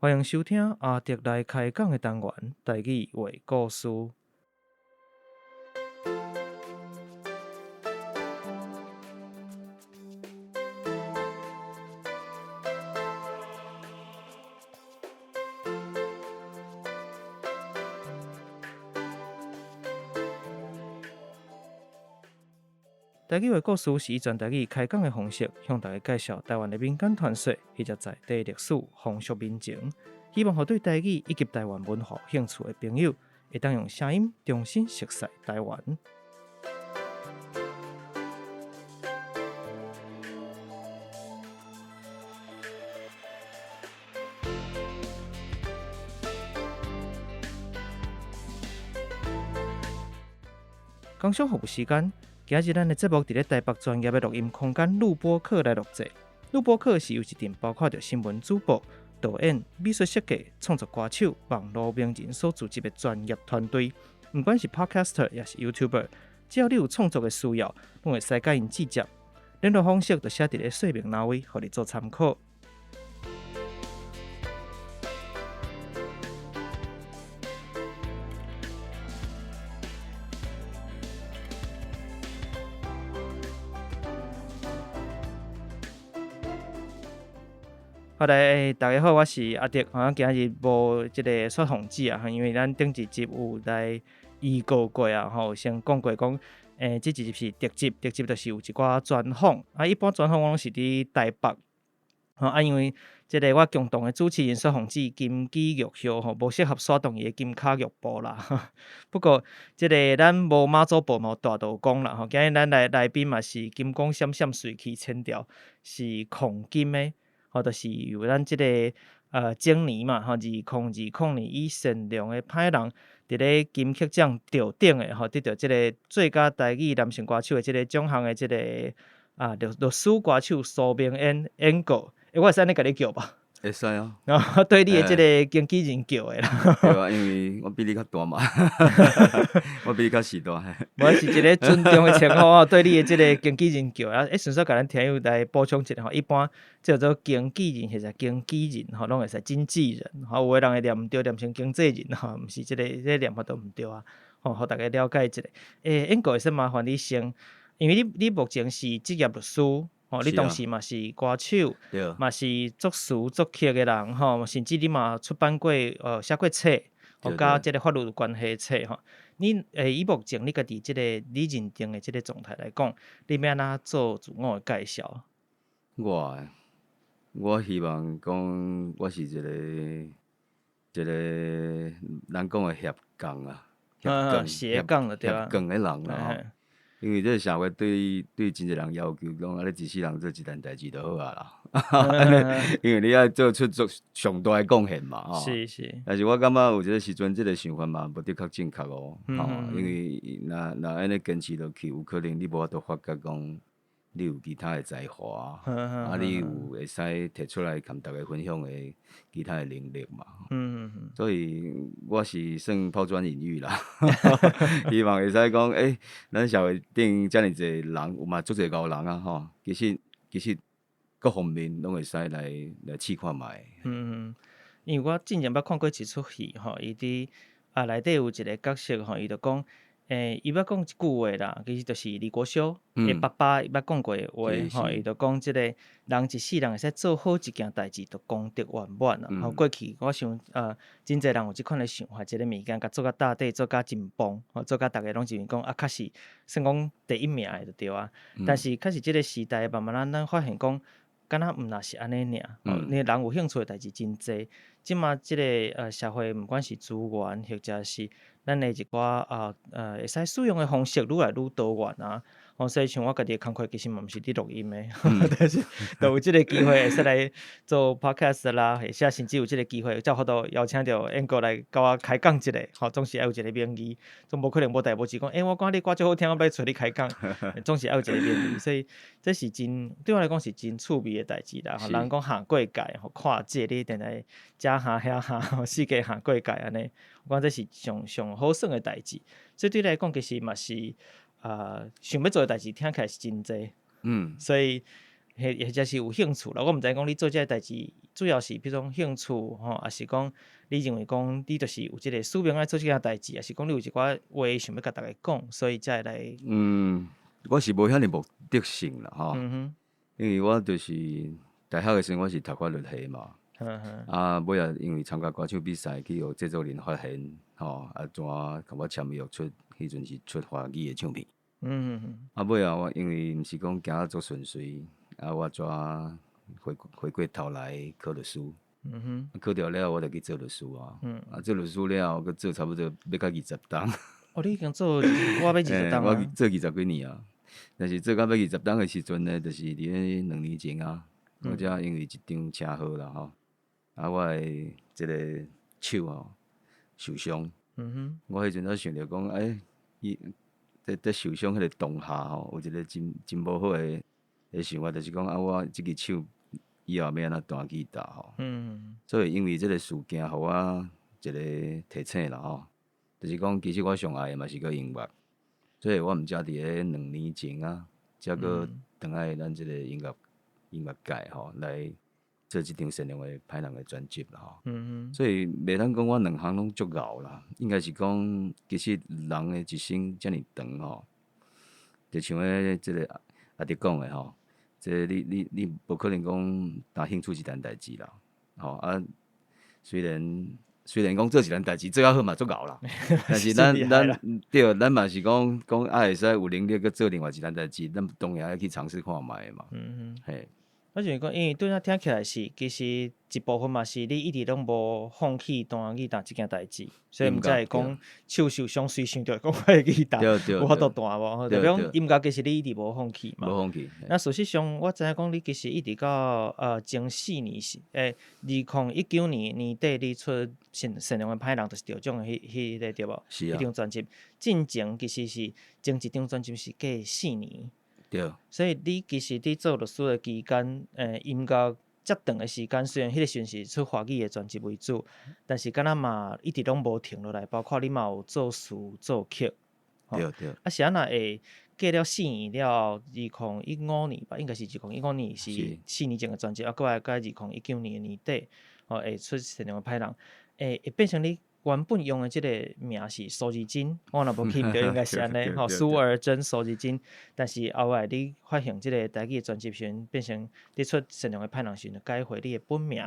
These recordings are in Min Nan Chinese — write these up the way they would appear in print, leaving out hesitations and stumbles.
歡迎收聽阿德來開講的單元，台語話故事。台語話故事是以全台語開講的方式，向大家介紹台灣的民間傳說或者在地歷史、風俗民情，希望予對台語以及台灣文化有興趣的朋友，會當用聲音重新熟悉台灣。工商服務時間，今日咱的節目佇咧台北專業的錄音空間錄播客來錄製。錄播客是由一陣包括著新聞主播、導演、美術設計、創作歌手、網路名人所組織的專業團隊。毋管是 Podcaster 抑是 YouTuber，只要你有創作的需要，攏會使佮𪜶直接聯絡方式，就寫佇咧說明欄位，予你做參考。好來，大家好，我是阿德。啊，今日無這个雪鳳姊啊，因為咱頂一集有來預告過啊，吼，先講過講，這一集是特輯，特輯就是有一寡專訪。啊，一般專訪我攏是佇台北。吼啊，因為這个我共同的主持人雪鳳姊金枝玉葉吼，無適合耍動伊的金跤玉步啦。不過，這个咱無媽祖婆嘛有大道公啦吼。今日咱來來賓嘛是金光閃閃、水氣千條，是控金的，吼，就是由咱這个整年嘛吼，2020年以善良的歹人佇咧金曲獎得頂的吼，得著這个最佳台語男性歌手的這个獎項的這个啊律律師歌手蘇明恩演過。欸，我會使按呢共你叫吧？會使啊。對你的這个經紀人叫的啦。對啊，因為我比你較大嘛，我比你較序大。無是一个尊重的稱呼啊，對你的這个經紀人叫啊。欸，順續共咱聽友來補充一下吼，一般叫做經紀人或者經紀人吼，攏會使經紀人，吼，有的人會念毋對，念成經濟人吼，毋是這个這个念法都毋對啊。吼，予大家了解一下。欸，英哥會使麻煩你先，因為你目前是職業律師。吼，你當時嘛是歌手，嘛是作詞作曲的人吼，甚至你嘛出版過，寫過冊，吼，佮這个法律有關係的冊吼。你以目前你家己這个你認定的這个狀態來講，你欲按怎做自我的介紹？我希望講我是一个一个人講的斜槓啊，斜槓斜槓的對啊，斜槓的人啦吼。因為這个社會對對真濟人要求講，啊，你一世人做一件代誌就好啊啦。因為你愛做出做上大的貢獻嘛，吼。是是。但是我感覺有這个時陣，這个想法嘛，無的確正確哦。吼，因為若若按呢堅持落去，有可能你無法度發覺講。你有其他的才華，啊，你有會使提出來共大家分享的其他的能力嘛？所以我是算拋磚引玉啦，希望會使講，欸，咱社會頂遮爾濟人，有嘛足濟𠢕人啊，吼，其實其實各方面攏會使來來試看覓。嗯，因為我之前捌看過一齣戲吼，伊佇啊內底有一个角色吼，伊就講。欸，伊捌講一句話啦，其實就是李國修的爸爸伊捌講過的話吼，伊就講這個人一世人會使做好一件代誌，就功德圓滿啦。吼，過去我想，真濟人有這款的想法，這个物件共做甲大底，做甲真棒，吼，做甲逐家攏認為講啊，確實算講第一名的就對啊。但是確實這个時代慢慢仔咱發現講，敢若毋若是按呢爾，你人有興趣的代誌真濟。這馬這个社會，毋管是資源或者是咱的一寡啊會使使用的方式愈來愈多元啊。吼，所以像我家己的工課其實嘛毋是佇錄音的，但是都有這个機會會使來做 podcast 啦，或者甚至有這个機會，才有法度邀請著燕哥來佮我開講一下，吼，總是愛有一个名義，總無可能無代無誌講，欸，我感覺你歌足好聽，我欲揣你開講，總是愛有一个名義，所以這是真對我來講是真趣味的代誌啦。人講行過界，吼，跨界，你定來遮行遐行，四界行過界按呢，我感覺這是上上好耍的代誌。所以對你來講，其實嘛是啊，想欲做的代誌聽起來是真濟。所以或者是有興趣啦。我毋知講你做這个代誌，主要是比如講興趣吼，抑是講你認為講你就是有這个使命愛做這件代誌，抑是講你有一寡話想欲共大家講，所以才會來。嗯，我是無遐爾目的性啦，吼。因為我就是大學的時陣，我是讀法律系嘛。啊，尾仔因為參加歌唱比賽，去予製作人發現，吼，啊，怎共我簽約出，彼陣是出華語的唱片。啊，尾仔我因為毋是講行得足順遂，啊，我怎回過頭來考律師。考著了後，我就去做律師啊。啊，做律師了後，閣做差不多欲到20冬。哦，你已經做我欲20冬。我做20幾年啊，但是做到欲20冬的時陣呢，就是佇咧2年前啊，我才因為一場車禍啦吼，啊，我的這个手吼受傷。我彼陣才想著講，欸，伊佇受傷彼个當下吼，有一个真真無好的想法，就是講啊，我這支手以後欲按怎彈吉他吼。所以因為這个事件，予我一个提醒啦吼，就是講其實我上愛的嘛是閣音樂，所以我毋才佇咧2年前啊，才閣轉來咱這个音樂界吼來做這張善良的歹人的專輯啦吼。所以袂當講我兩項攏足𠢕啦，應該是講其實人的一生遮爾長吼，就像彼這个阿弟講的吼，這个你無可能講焦興趣一件代誌啦，吼啊，雖然講做一件代誌做較好嘛足𠢕啦，但是咱對，咱嘛是講講啊會使有能力閣做另外一件代誌，咱當然愛去嘗試看覓嘛。嘿。我就是講，因為對我聽起來是，其實一部分嘛是你一直攏無放棄彈吉他這件代誌，所以毋才會講手受傷隨想著講我的吉他有法度彈無？就講音樂其實你一直無放棄嘛。無放棄。那事實上，我知影講你其實一直到前4年是2019年年底你出善良的歹人，就是得獎的彼个對無？是啊。彼張專輯進前其實是前一張專輯是過四年。所以你其實佇做律師的期間，音樂遮長的時間，雖然彼个時陣是出華語的專輯為主，但是敢若嘛一直攏無停落來，包括你嘛有作詞作曲。對對。啊，是按怎會過了四年了後，2015年吧，應該是二零一五年是4年前的專輯，啊，閣來到2019年的年底，吼，會出善良的歹人，會變成你原本用的這個名是蘇二珍，我若無記毋著應該是按呢，吼，蘇而珍、蘇二珍，但是後來你發行這个台語的專輯時，變成你出善良的歹人時，就改回你的本名，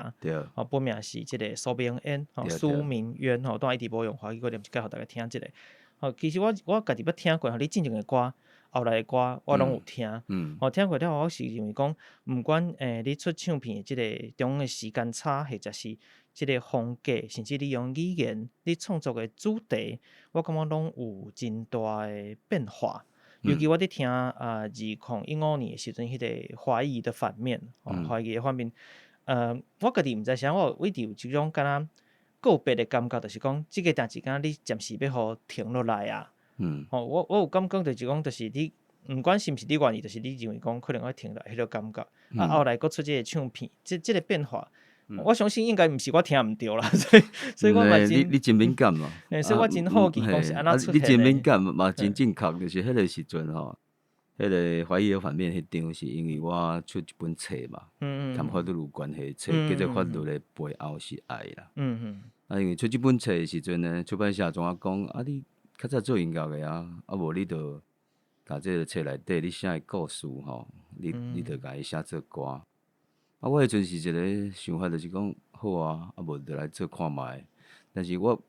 吼，本名是這个蘇明淵，吼，蘇明淵，吼，當一直無用華語歌，念一擺予大家聽這个。吼，其實我家己捌聽過，吼，你進前的歌，後來的歌我攏有聽，吼，聽過了後，我是認為講，毋管你出唱片的這个中的時間差，或者是這個風格，甚至你用語言，你創作的主題，我感覺攏有真大的變化。尤其我佇聽啊，2015年的時陣，彼个懷疑的反面，吼，懷疑的反面，我家己毋知啥，我有一直有這種敢若告別的感覺，就是講，這个代誌敢若你暫時欲予停落來啊。吼，我有感覺就是講，就是你毋管是毋是你願意，就是你認為講可能愛停落來彼個感覺。啊，後來閣出這个唱片，這個變化，我相信應該毋是我聽毋著啦，所以我嘛真你真敏感嘛。所以我真好奇講是按怎出現的。你真敏感嘛，真正確，就是彼个時陣吼，彼个懷疑的反面彼張是因為我出一本冊嘛，佮法律有關係冊，叫做《法律的背後是愛》啦。啊，因為出這本冊的時陣呢，出版社怎啊講啊？你較早做音樂的啊，啊無你就共這个冊內底你寫的故事吼，你就共伊寫做歌。啊，我彼陣是一个想法，就是講好啊，啊無就來做看覓。但是我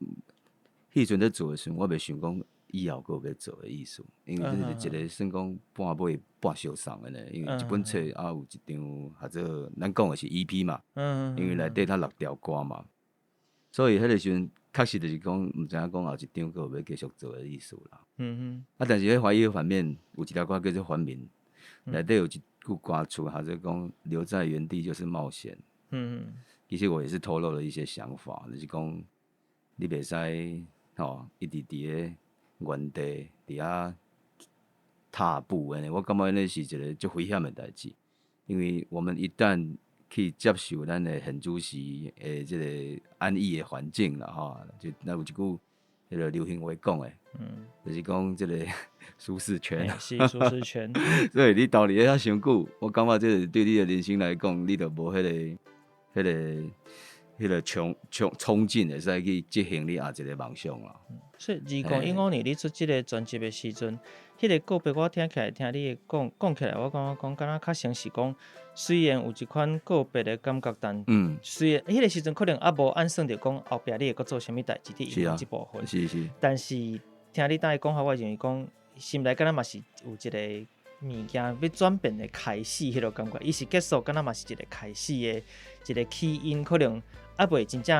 彼陣咧做的時陣，我袂想講以後閣有欲做的意思，因為這是一个算講半買半相送的呢。因為一本冊啊有一張，或者咱講的是 EP 嘛，因為內底它六條歌嘛，所以彼个時陣確實就是講，毋知影講後一張閣有欲繼續做的意思啦。啊，但是彼懷疑的反面有一條歌叫做反面，內底有一句歌詞，或者講留在原地就是冒險。其實我也是透露了一些想法，就是講你袂使吼一直佇咧原地佇遐踏步按呢，我感覺那是一个足危險的代誌，因為我們一旦去接受咱的現主時的這个安逸的環境啦，吼，就那有一句彼个流行話講的，就是講這个舒適圈。是舒適圈。所以你逗佇咧遐傷久，我感覺這個對你的人生來講，你就無彼個衝勁，會使去執行你後一个夢想啦。所以2015年你出這个專輯的時陣，彼个告別我聽起來，聽你的講講起來，我感覺講敢若較像是講，雖然有一款告別的感覺，但雖然彼个時陣可能猶無按算著講後壁你會閣做啥物代誌佇音樂這部分，但是聽你當下講法，我認為講心內敢若嘛是有一个物件欲轉變的開始，彼个感覺，伊是結束，敢若嘛是一个開始的一个起因，可能猶未真正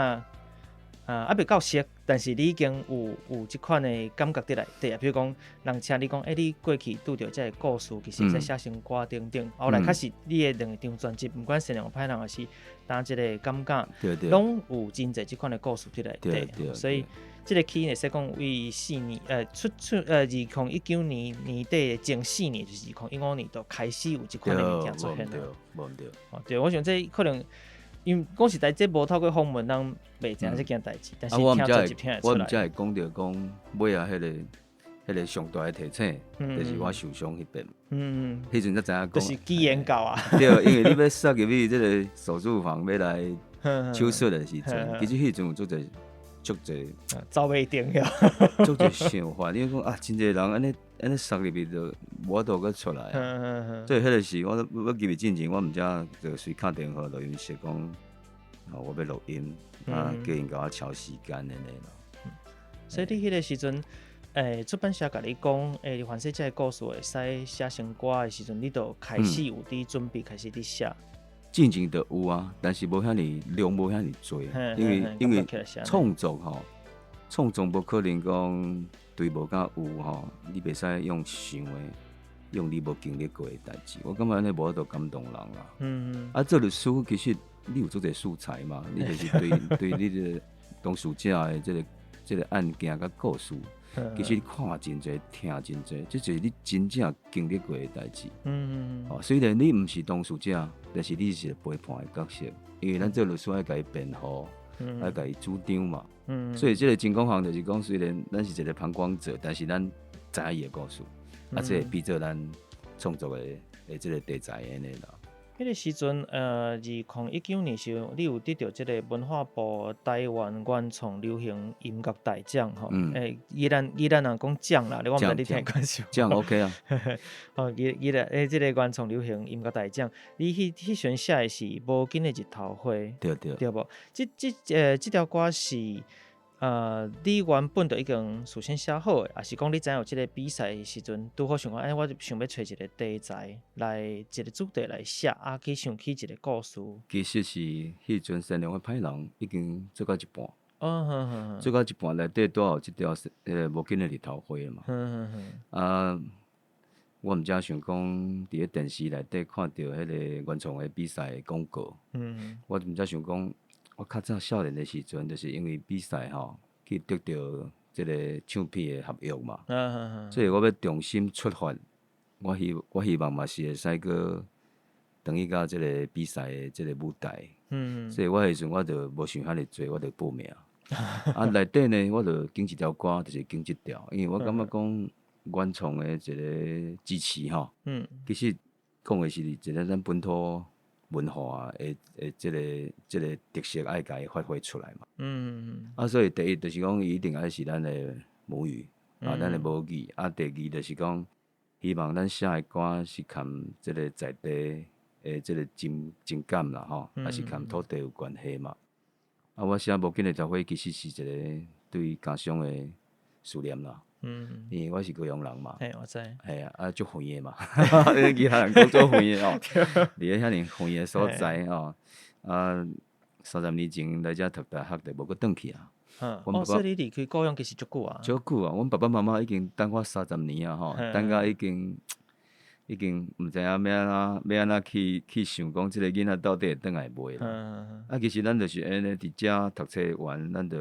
啊，猶未夠熟，但是你已經有這款的感覺佇內底啊。比如講，人請你講，你過去拄著這个故事，其實會使寫成歌等等。後來確實你的兩張專輯，毋管善良歹人，抑是焦這个感覺，攏有真濟這款的故事佇內底。所以，這个起因會使講為四年，出出2019年年底前四年，就是2015年就開始有這款的物件出現了。無毋對。哦，對，我想這可能。因為講實在，這無透過訪問，咱袂知影這件代誌。但是聽專輯聽會出來。我毋才會講著講，尾仔彼個上大的提醒，就是我受傷彼遍。彼陣才知影講。就是機緣到啊。對，因為你欲送入去這个手術房，欲來手術的時陣，其實彼陣有足濟足濟。走袂定了。足濟想法，你講啊，真濟人按呢按呢送入去就無法度閣出來。所以彼个時，我欲入去進前，我毋才就隨敲電話錄音室講。我欲錄音，啊，叫𪜶共我敲時間按呢啦。所以你彼个時陣，出版社共你講，凡說這个故事會使寫成歌的時陣，你就開始有佇準備，開始佇寫。進前就有啊，但是無遐爾量，無遐爾濟，因為創作吼，創作無可能講對無甲有吼，你袂使用想的，用你無經歷過的代誌，我感覺按呢無法度感動人啦。啊，做律師其實你有足濟素材嘛，你就是對你的當事者的這个案件佮故事，其實你看真濟，聽真濟，這就是你真正經歷過的代誌。哦，雖然你毋是當事者，但是你是陪伴的角色，因為咱做律師愛共伊辯護，愛共伊主張嘛。所以這个情況項就是講，雖然咱是一个旁觀者，但是咱知影伊的故事，啊，這會變做咱創作的這个題材按呢啦。彼个時陣，2019年時，你有得著這个文化部台灣原創流行音樂大獎吼。宜蘭人講獎啦，我毋知你聽慣是無？獎 OK 啊。哦，宜蘭這个原創流行音樂大獎，你彼時陣寫的是無緊的日頭花，對對。對無？這條歌是，你原本就已經事先寫好的，抑是講你知影有這个比賽的時陣，拄好想講，我想欲揣一个題材來一个主題來寫，啊，去想起一个故事。其實是彼陣善良的歹人已經做到一半，做到一半內底拄好有這條彼个無緊的日頭花嘛。啊，我毋才想講，佇咧電視內底看著彼个原創的比賽的廣告，我毋才想講。我較早少年的時陣，就是因為比賽吼，去得著這个唱片的合約嘛。所以我欲重新出發，我希望嘛是會使閣轉去到這个比賽的這个舞台。所以我彼時陣我就無想遐爾濟，我就報名。啊，內底呢，我就揀一條歌，就是揀這條，因為我感覺講原創的一个支持吼，其實講的是一个咱本土文化的這个特色愛共伊發揮出來嘛。啊，所以第一就是講，伊一定愛是咱的母語，啊，咱的母語。啊，第二就是講，希望咱寫的歌是含這个在地的這个情感啦，吼，抑是含土地有關係嘛。啊，我寫無緊的日頭花其實是一个對家鄉的思念啦。因為我是高雄人嘛。嘿，我知。嘿啊，啊，足遠的嘛，其他人講足遠的哦，佇咧遐爾遠的所在吼，啊，30年前來遮讀大學就無閣轉去啊。哦，所以你離開故鄉其實足久啊。足久啊！阮爸爸媽媽已經等我三十年啊，吼，等甲已經毋知影欲按怎欲按怎去想講，這个囡仔到底會轉來袂啦？啊，其實咱就是按呢，佇遮讀冊完，咱就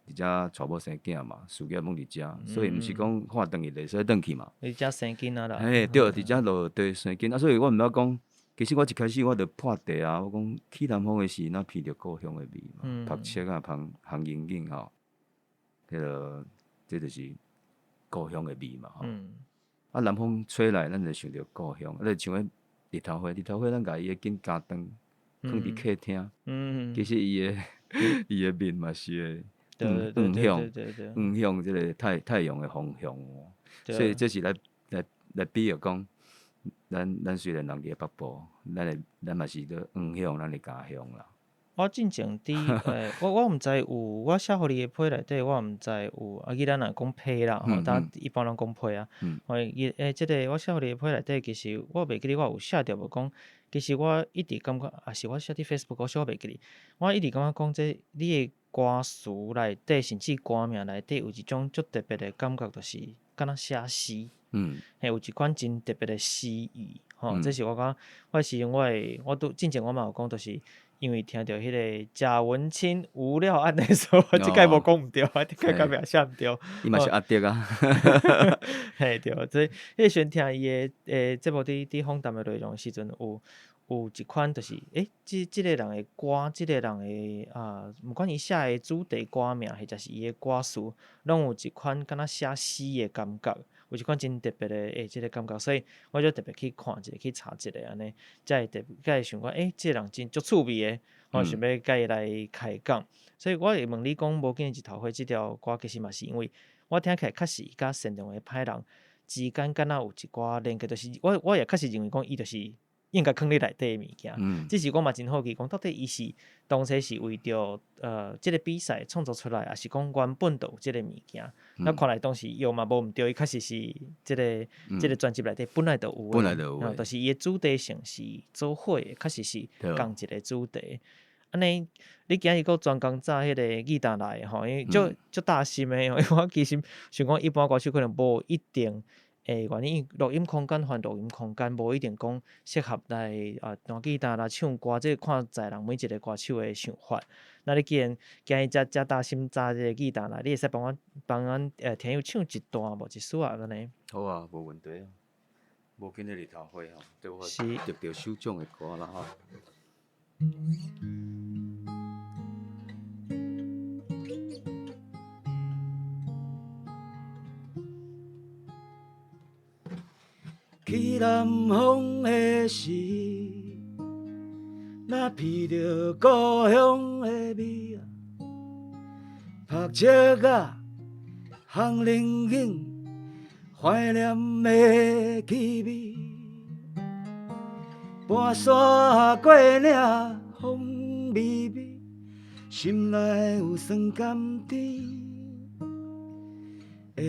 佇遮娶某生囝嘛，事業攏佇遮，所以毋是講看轉去就會使轉去嘛。佇遮生囡仔啦。嘿，對，佇遮落地生囡仔，所以我毋捌講，其實我一開始我就破題啊，我講去南方的時，若聞著故鄉的味嘛，讀冊啊，烘烘英語吼，彼个這就是故鄉的味嘛吼。啊，南風吹來，咱就想著故鄉。啊，就像彼日頭花，日頭花，咱共伊的緊加斷，囥佇客廳。其實伊的面嘛是會向向向這个太陽的方向哦。所以這是來比喻講，咱雖然人佇北部，咱嘛是咧向向咱的家鄉啦。我進前佇我毋知有我寫予你的批內底，我毋知有啊，伊咱若講批啦吼，當一般攏講批啊。吼伊這个我寫予你的批內底，其實我袂記得我有寫著無講，其實我一直感覺，抑是我寫佇 Facebook，我小可袂記得。我一直感覺講這你的歌詞內底，甚至歌名內底有一種足特別的感覺，就是敢若寫詩。嘿，有一款真特別的詩意，吼，這是我感覺，我是因為我拄進前我嘛有講，就是因為聽著彼个賈文清無料案內所，我這擺無講毋對，啊，這擺敢名寫毋對。伊嘛是阿德啊。嘿對，這彼個時陣聽伊的節目佇訪談的內容時陣，有一款就是，這個人的歌，這個人的啊，毋管伊寫的主題歌名，或者是伊的歌詞，攏有一款敢若寫詩的感覺，有一款真特別的這个感覺，所以我就特別去看一下，去查一下按呢，才會特別，才會想講，這個人真足趣味的，我想欲共伊來開講。所以我會問你講，無緊日頭花這條歌，其實嘛是因為我聽起來確實佮善良的歹人之間，敢若有一寡連結，就是我也確實認為講，伊就是應該囥佇內底的物件。只是我嘛真好奇，講到底伊是當初是為著這个比賽創作出來，抑是講原本就有這个物件？那看來當時藥嘛無毋對，伊確實是這个專輯內底本來就有的，本來就有的，就是伊的主題性是做伙的，確實是仝一个主題。按呢，你今日閣專工紮彼个吉他來吼，因為足大心的，因為我其實想講一般歌手可能無一定會願意，錄音空間還錄音空間，無一定講適合來啊彈吉他啦、唱歌，這看在人每一个歌手的想法。那你既然今日遮大心紮這个吉他來，你會使幫阮聽友唱一段無？一首啊，按呢？好啊，無問題啊。無緊的日頭花吼，對我得著首獎的歌啦吼。去南方的時，若闻著故鄉的味，曝石仔、烘冷景，懷念的氣味。盤山過嶺風微微，心內有酸甘甜。下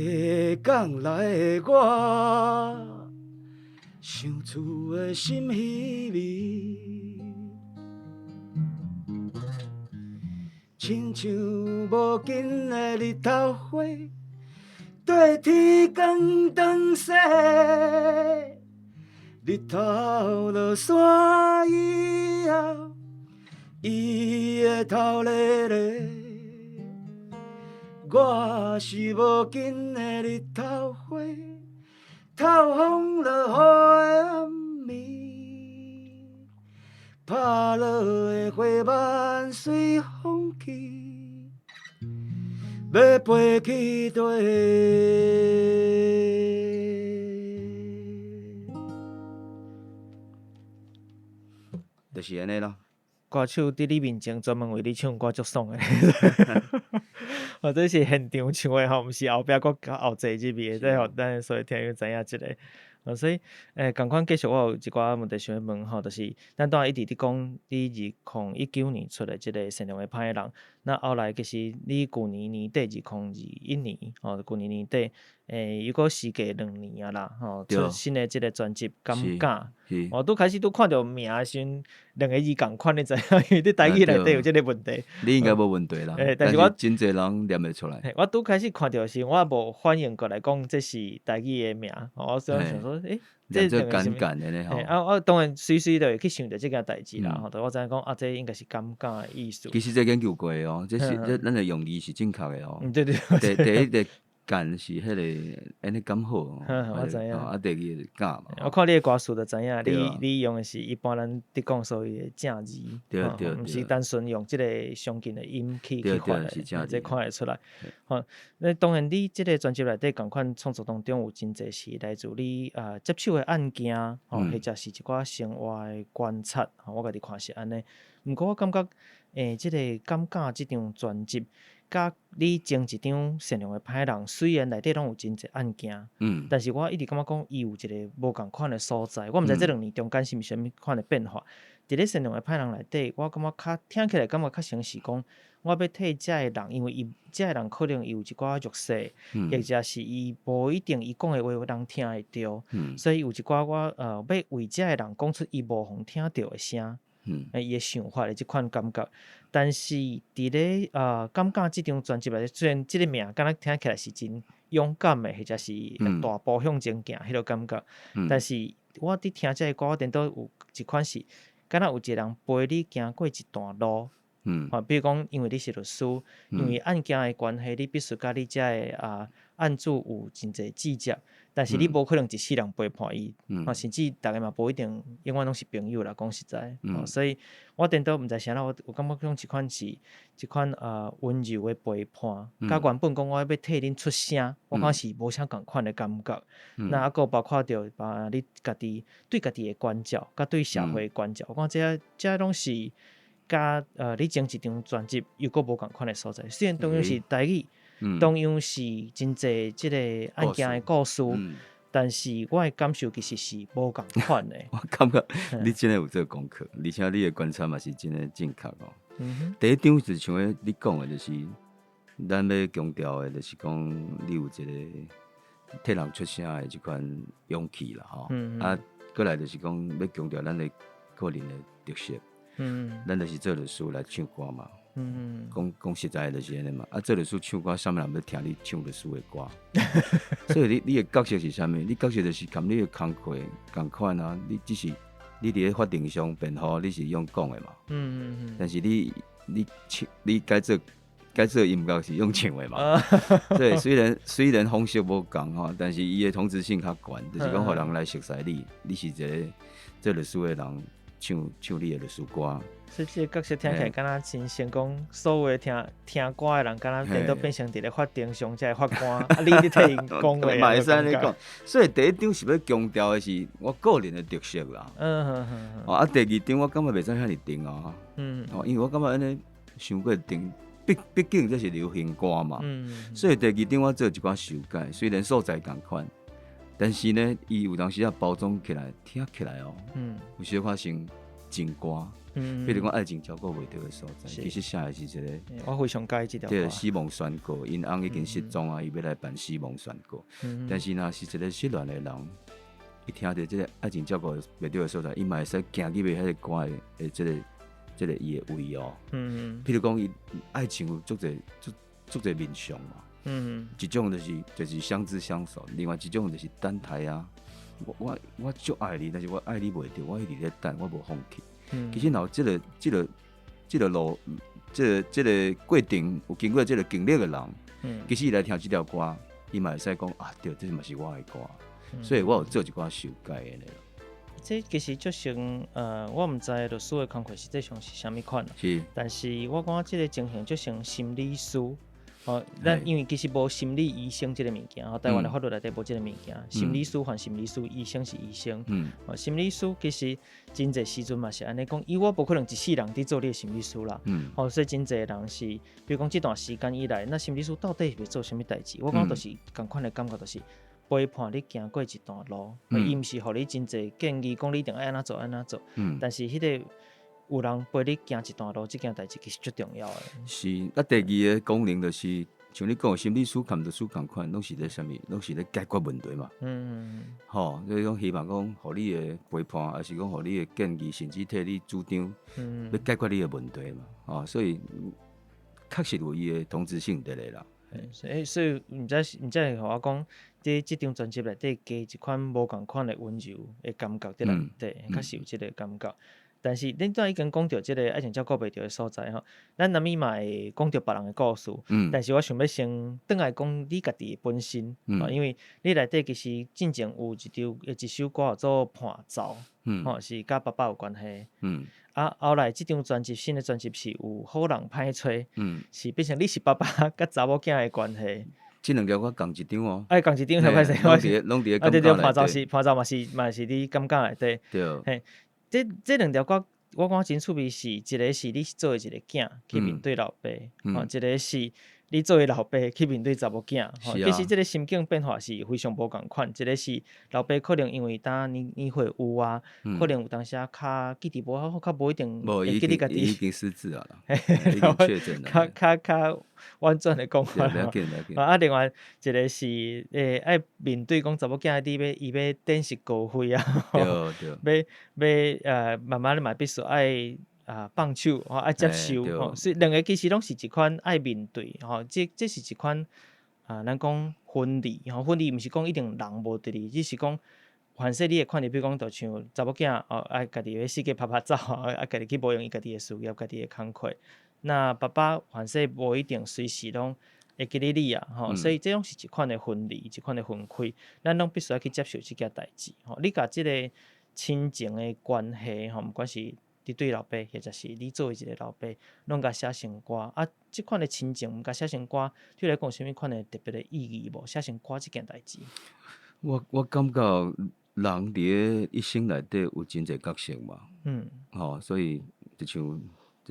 港來的我，想厝的心稀微，親像無緊的日頭花，對天光轉西。日頭落山以後，伊會透咧咧。我是無緊的日頭花，透風落雨的暗暝，拍落的花瓣隨風去，欲飛去佗？就是按呢咯。歌手佇你面前專門為你唱歌，足爽的。哦，這是現場唱的吼，毋是後壁閣後製入去的，這予咱所以聽友知影這个。所以，仝款繼續我有一寡問題想欲問吼，就是咱拄仔一直佇講，你2019年出的這个善良的歹人，那後來其實你舊年年底2021年，吼，舊年年底，又閣時隔2年啊啦，吼，出新的這个專輯《感覺》，我拄開始拄看著名的時陣，兩個字仝款，你知影？因為佇台語內底有這个問題。你應該無問題啦，但是我真濟人念會出來。我拄開始看著時，我無反應過來講這是台語的名，我想說，這兩個尷尬的咧吼。啊，我當然隨時就會去想著這件代誌啦，吼，我知影講啊，這應該是尷尬的意思。其實這研究過的哦，這是這咱的用字是正確的哦。對對。第一個。敢是彼个按呢敢好。我知影。啊，第二个是敢嘛。我看你的歌词就知影，你用的是一般咱伫讲所谓的正字，毋是单纯用这个相近的音去发的，这看会出来。吼，那当然，你这个专辑内底仝款创作当中有真济是来自你接手的案件，吼，或者是一寡生活的观察，吼，我家己看是按呢。毋过我感觉，这个敢敢这张专辑，佮你前一张善良的歹人，虽然内底攏有真济案件，但是我一直感觉讲伊有一个无仝款的所在。我毋知这2年中间是毋是啥物款的变化。伫咧善良的歹人内底，我感觉较听起来感觉较像是讲，我欲替遮个人，因为伊遮个人可能伊有一寡弱势，或者是伊无一定伊讲的话有人听会著，所以有一寡我欲为遮个人讲出伊无予听著的声。伊的想法的这款感觉，但是伫咧敢敢这张专辑内底，虽然这个名敢若听起来是真勇敢的，或者是大步向前行彼个感觉，但是我伫听这个歌，我颠倒有一款是，敢若有一个人陪你行过一段路，比如讲，因为你是律师，因为案件的关系，你必须佮你遮个案主有真济枝节，但是你无可能一世人陪伴伊，甚至逐家嘛无一定永远攏是朋友啦。讲实在，所以我颠倒毋知啥啦，我有感觉讲这款是这款温柔的陪伴，佮原本讲我欲替恁出声，我感觉是无啥仝款的感觉。那犹阁包括著把你家己对家己的关照，佮对社会的关照，我感觉这这攏是佮你前一张专辑又阁无仝款的所在。虽然同样是台语，同样是真济这个案件的故事，但是我的感受其实是无仝款的。我感觉你真的有做功课，而且你的观察嘛是真的正确哦。第一张是像你讲的，就是咱欲强调的，就是讲你有一个替人出声的这款勇气啦，吼。啊，阁来就是讲欲强调咱的个人的特色。咱就是做律师来唱歌嘛。讲讲实在就是按呢嘛。啊，做律师唱歌，啥物人欲听你唱律师的歌？所以你的角色是啥物？你角色就是含你的工课仝款啊。你只是你伫咧法庭上辩护，你是用讲的嘛。但是你唱你改做音乐是用唱的嘛。对，虽然方式无仝吼，但是伊的同质性较悬，就是讲予人来熟悉你，你是一个做律师的人，唱唱你的律师歌。所以这个角色听起来敢若真成功，所有的听听歌的人，敢若颠倒变成伫咧法庭上这个法官，啊，你伫替𪜶讲话。嘛会使按呢讲。所以第一张是欲强调的是我个人的特色啦。哦，啊，第二张我感觉袂使遐尔重啊。哦，因为我感觉按呢伤过重，毕竟这是流行歌嘛。所以第二张我做一寡修改，虽然素材仝款，但是呢，伊有当时啊包装起来，听起来哦，有小可像情歌。比如讲爱情照顾袂著的所在，其实写的是一个，我非常佮意这条。对，死亡宣告，𪜶翁已经失踪啊，伊欲来办死亡宣告。但是若是一个失恋的人，伊听著这个爱情照顾袂著的所在，伊嘛会使行入去彼个歌的这个伊的位哦。譬如讲，伊爱情有足济足足济面向嘛。一种就是相知相守，另外一种就是等待啊。我足爱你，但是我爱你袂著，我一直咧等，我无放弃。其实若有这个路，这个过程有经过这个经历的人，其实伊来听这条歌，伊嘛会使讲啊，对，这嘛是我的歌，所以我有做一寡修改的咧。这其实就像我毋知律师的工课实际上是啥物款，但是我感觉这个情形就像心理师。哦，咱因为其实无心理医生这个物件，吼，台湾的法律内底无这个物件。心理师还心理师，医生是医生。哦，心理师其实真济时阵嘛是按呢讲，因为我无可能一世人伫做你的心理师啦。哦，所以真济人是，比如讲这段时间以来，那心理师到底是欲做啥物代志？我感觉就是仝款的感觉，就是陪伴你行过一段路。伊毋是予你真济建议，讲你一定爱按怎做按怎做。但是彼个有人陪你行一段路，这件代志其实足重要的。是，啊，第二个功能就是，像你讲的心理师佮律师仝款，拢是咧啥物？拢是咧解决问题嘛。吼，所以讲希望讲，予你的陪伴，抑是讲予你的建议，甚至替你主张，欲解决你的问题嘛。吼，所以确实有伊的同质性伫咧啦。所以毋知会予我讲，伫这张专辑内底加一款无仝款的温柔的感觉伫内底，确实有这个感觉。但是恁拄仔已經講著這个愛情照顧袂著的所在吼，咱難免嘛會講著別人的故事。但是我想欲先轉來講你家己本身，因為你內底其實進前有一張一首歌叫做《伴奏》，吼，是佮爸爸有關係。啊，後來這張專輯新的專輯是有好人歹揣，是變成你是爸爸佮查某囝的關係。這兩條歌仝一張哦。哎，仝一張，歹勢，攏佇攏佇啊對對，伴奏是伴奏嘛是嘛是佇感覺內底。對。嘿，這兩條歌我感覺真趣味，是一个是你做一个囝去面對老爸，吼，一个是你做為老爸去面對查某囝，吼，其實這个心境變化是非常無仝款。一个是老爸可能因為當年年歲有啊，可能有當時較記憶無好，較無一定會記得家己。已經失智啊啦，已經確診較較較婉轉的講法。啊，另外一个是愛面對講查某囝你欲伊欲展翅高飛啊，欲慢慢嘛必須愛啊放手，吼，愛接受，吼，所以兩个其實攏是一款愛面對，吼，這是一款啊，咱講分離，吼，分離毋是講一定人無佇咧，只是講凡勢你會看著，比如講，就像查某囝哦，愛家己欲四界拍拍走，啊，家己去無用伊家己的事業，家己的工課。那爸爸凡勢無一定隨時攏會記得你啊，吼，所以這攏是一款的分離，一款的分開，咱攏必須愛去接受這件代誌，吼。你共這个親情的關係，吼，毋管是你對老爸，或者是你作為一个老爸，攏共寫成歌，啊，這款的親情，共寫成歌，對你來講有啥物款的特別的意義無？寫成歌這件代誌。我感覺人佇咧一生內底有真濟角色嘛，吼，所以就像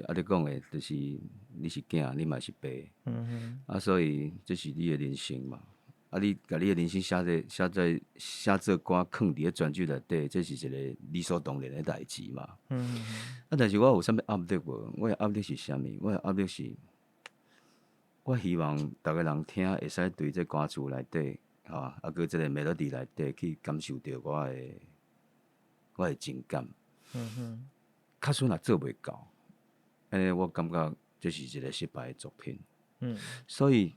啊你講的，就是你是囝，你嘛是爸，啊，所以這是你的人生嘛。啊，你共你的人生寫在寫在寫做歌，囥佇咧專輯內底，這是一个理所當然的代誌嘛。啊，但是我有啥物壓力無？我的壓力是啥物？我的壓力是，我希望逐个人聽會使對這歌詞內底，吼，啊，閣這个 melody 內底去感受著我的情感。假使若做袂到，按呢我感覺這是一个失敗的作品。所以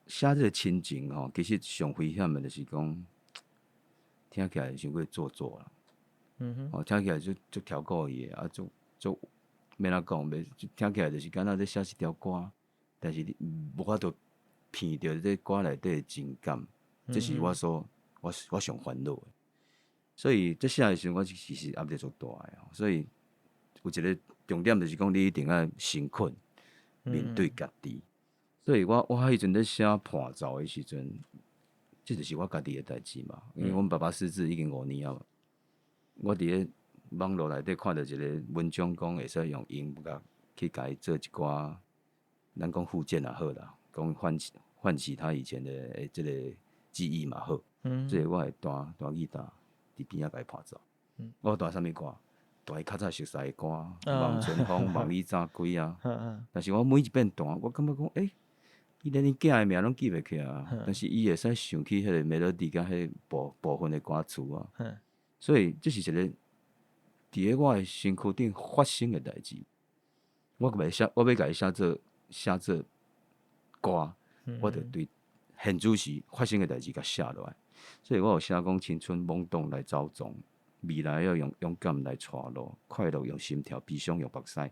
寫這个親情吼，其實上危險的就是講，聽起來傷過做作啦。哦，聽起來就足超故意的，啊，足足欲按怎講，袂聽起來就是敢若咧寫一條歌，但是你無法度鼻著這歌內底的情感，這是我所我上煩惱的。所以這寫的時陣，我其實壓力足大的。所以有一个重點就是講，你一定愛誠懇面對家己。所以我彼陣咧寫伴奏的時陣，這就是我家己的代誌嘛。因為阮爸爸失智已經5年啊。我佇咧網路內底看著一个文章，講會使用音樂去共伊做一寡，咱講復健也好啦，講喚起他以前的這个記憶嘛好。所以我會彈彈吉他佇邊仔共伊伴奏。我彈啥物歌？彈伊較早熟似的歌，望春風、望你早歸啊。但是我每一遍彈，我感覺講，欸，伊連伊囝的名攏記袂起來，但是伊會使想起彼个 melody 佮彼部分的歌詞啊。所以這是一个佇咧我的身軀頂發生的代誌。我欲寫，我欲共伊寫做歌，我就對現主時發生的代誌共寫落來。所以我有寫講青春懵懂來走撞，未來要用勇敢來帶路，快樂用心跳，悲傷用目屎，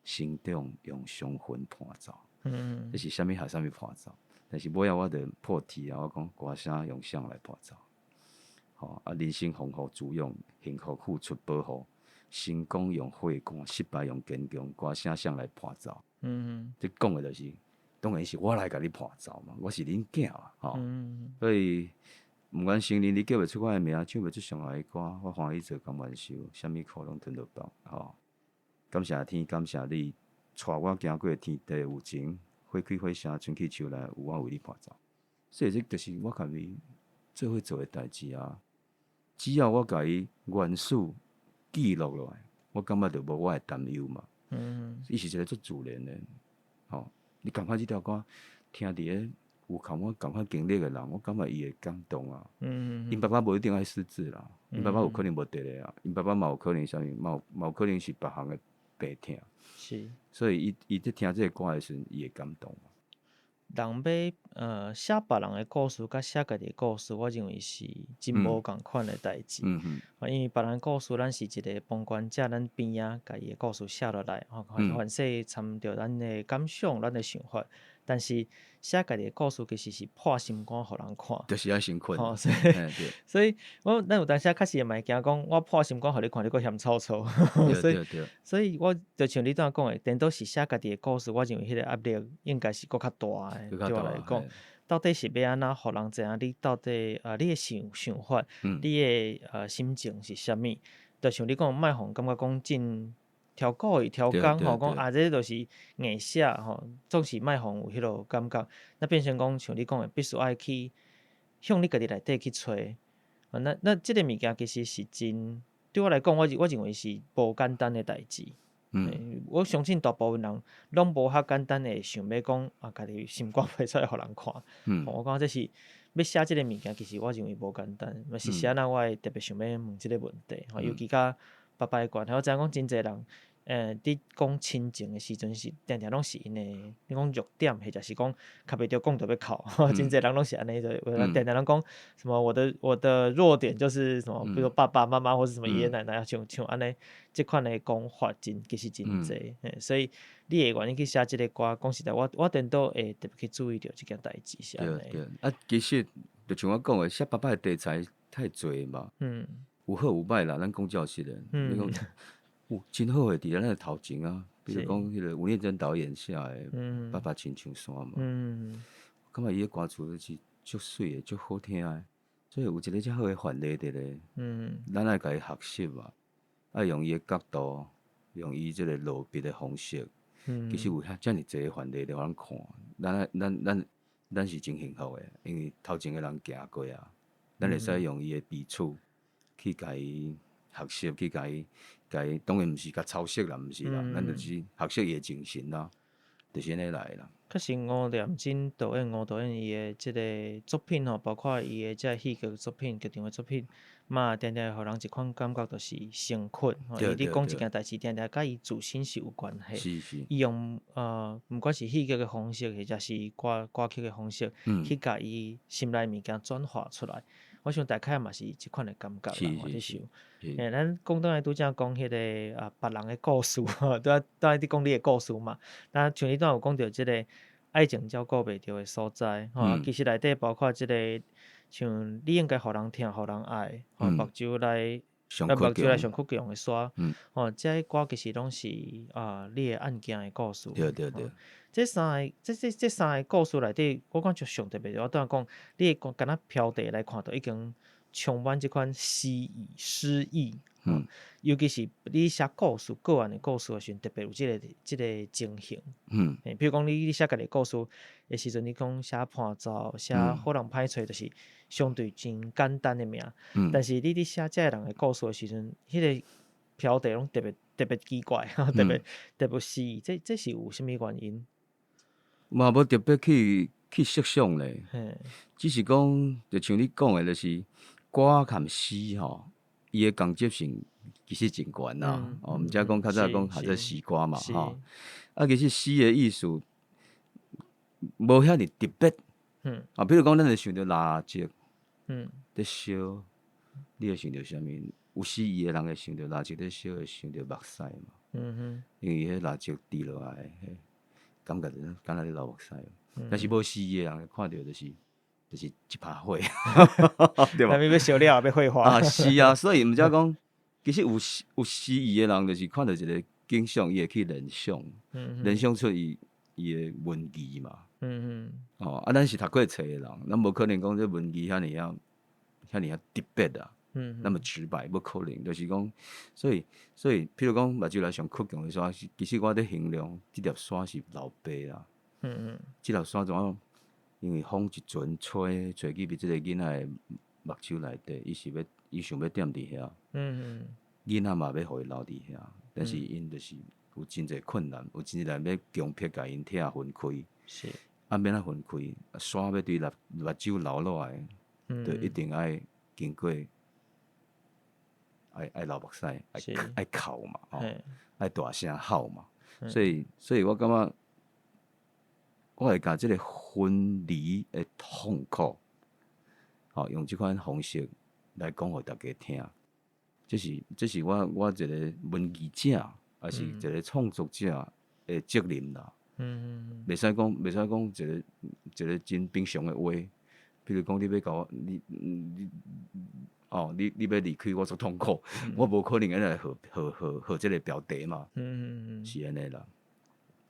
成長用傷痕伴奏。這是啥物和啥物伴奏？但是尾仔我就破題啊！我講歌聲用啥來伴奏？吼啊！人生豐富滋養，幸福付出保護，成功用火罐，失敗用堅強，歌聲誰來伴奏？這講的就是，當然是我來共你伴奏嘛，我是恁囝啊！吼，所以毋管承認你叫袂出我的名，唱袂出上愛的歌，我歡喜做甘願受，啥物苦攏吞落腹。吼，感謝天，感謝你，帶我行過天地有情，花開花謝，春去秋來，有我為你伴奏。所以這就是我共伊做伙做的代誌啊！只要我共伊元素記錄落來，我感覺就無我的擔憂嘛。伊是一个足自然的，吼！你感覺這條歌聽佇咧有共我仝款經歷的人，我感覺伊會感動啊。𪜶爸爸無一定愛失智啦，𪜶爸爸有可能無佇咧啊，𪜶爸爸嘛有可能啥物，嘛有可能是別項的病痛。所以伊佇聽這个歌的時陣，伊會感動。人欲寫別人的故事，佮寫家己的故事，我認為是真無仝款的代誌。因為別人故事，咱是一個旁觀者，咱邊仔共伊的故事寫落來，吼，凡勢參著咱的感想、咱的想法。但是寫家己的故事，其實是破心肝予人看。就是愛先困。吼，所以我咱有當時確實嘛會驚講，我破心肝予你看，你閣嫌臭臭。所以，所以我就像你拄仔講的，顛倒是寫家己的故事，我認為彼個壓力應該是閣較大的。對我來講，到底是欲按怎予人知影你到底啊，你的想法，你的心情是啥物？就像你講，莫予人感覺講真超故意超工吼，講啊，這就是硬寫吼，總是莫予人有彼落感覺。那變成講，像你講的，必須愛去向你家己內底去揣。那這個物件其實是真，對我來講，我認為是無簡單的代誌。我相信大部分人攏無遐簡單會想欲講啊，家己心肝批出來予人看。我感覺這是欲寫這個物件，其實我認為無簡單。嘛是是按怎我會特別想欲問這個問題，吼，尤其佮爸爸的關係，我知影講真濟人，佇講親情的時陣是定定攏是𪜶的，你講弱點，或者是講較袂著講著欲哭，真濟人攏是按呢，就定定攏講什麼我的弱點就是什麼，比如說爸爸媽媽或是什麼爺爺奶奶，像按呢，這款的講法真其實真濟，所以你會願意去寫這個歌，講實在，我顛倒會特別去注意著這件代誌是按呢。對對，啊，其實就像我講的，寫爸爸的題材太濟嘛，有好有歹啦，咱講照實的，你講有真好的佇咱的頭前啊，比如講彼個吳念真導演寫的《爸爸親像山》嘛，感覺伊的歌詞是足媠的、足好聽的，所以有一个遮好的範例佇咧，咱愛共伊學習嘛，愛用伊的角度，用伊這個落筆的方式，其實有遐遮爾濟的範例咧，予咱看，咱愛咱咱咱是真幸福的，因為頭前的人行過啊，咱會使用伊的筆觸去共伊學習，去共伊共伊，當然毋是共抄襲啦，毋是啦，咱就是學習伊的精神啦，就是按呢來啦。確實吳念真導演，吳導演伊的這個作品吼，包括伊的這個戲劇作品、劇場的作品，嘛定定會予人一款感覺，就是誠懇。伊咧講一件代誌，定定佮伊自身是有關係。伊用毋管是戲劇的方式，或者是歌曲的方式，去共伊心內物件轉化出來。我想大概嘛是這款的感覺啦，我佇想。咱講轉來拄才講彼個啊，別人的故事吼，拄仔拄仔佇講你的故事嘛。那像你拄仔有講著這個愛情照顧袂著的所在，吼，其實內底包括這個，像你應該予人疼，予人愛，吼，目睭來，目睭來上倔強的沙，吼，這個歌其實攏是啊，你的案件的故事。對對對。這三個故事內底，我感覺上特別，我拄仔講，你的敢若標題來看，就已經充滿這款詩意詩意。尤其是你寫故事、個案的故事的時陣，特別有這個情形。比如講，你寫家己故事的時陣，你講寫伴奏、寫好人歹揣，就是相對真簡單的名。但是你佇寫這个人的故事的時陣，彼個標題攏特別特別奇怪，特別特別詩意，這是有啥物原因？嘛無特別去設想咧，只是講，就像你講的，就是歌含詩吼，伊的共接性其實真懸啦。哦，毋才講較早講較做詩歌嘛，吼。啊，其實詩的意思無遐爾特別。啊，比如講，咱會想著蠟燭，佇燒，你會想著啥物？有詩意的人會想著蠟燭佇燒，會想著目屎嘛。因為彼蠟燭滴落來，感覺就敢若咧流目屎。但是無詩意的人看著就是一把火，對吧？欲燒了欲火花。啊，是啊，所以毋才講，其實有詩意的人，就是看著一個景象，伊會去聯想，聯想出伊的文字嘛。哦，啊，咱是讀過冊的人，咱無可能講這文字遐爾仔遐爾仔特別啊，那麼直白，無可能。就是講，所以，譬如講，目睭內上倔強的沙，其實我佇形容這粒沙是老爸啦。這粒沙怎樣？因為風一陣吹，吹去這個囡仔的目睭內底，伊是欲，伊想欲踮佇遐。囡仔嘛欲予伊留佇遐，但是𪜶就是有真濟困難，有真濟人欲強迫共𪜶拆分開。啊，欲按怎分開？沙欲對目睭流落來，就一定愛經過，愛流目屎，愛哭嘛，吼，愛大聲吼嘛。所以我感覺，我會共這個分離的痛苦，吼，用這款方式來講予大家聽。這是我一個文藝者，抑是一個創作者的責任啦。袂使講一個真平常的話，比如講你欲共我，你你哦，你欲離開我足痛苦，我無可能按呢來予這個標題嘛。是按呢啦。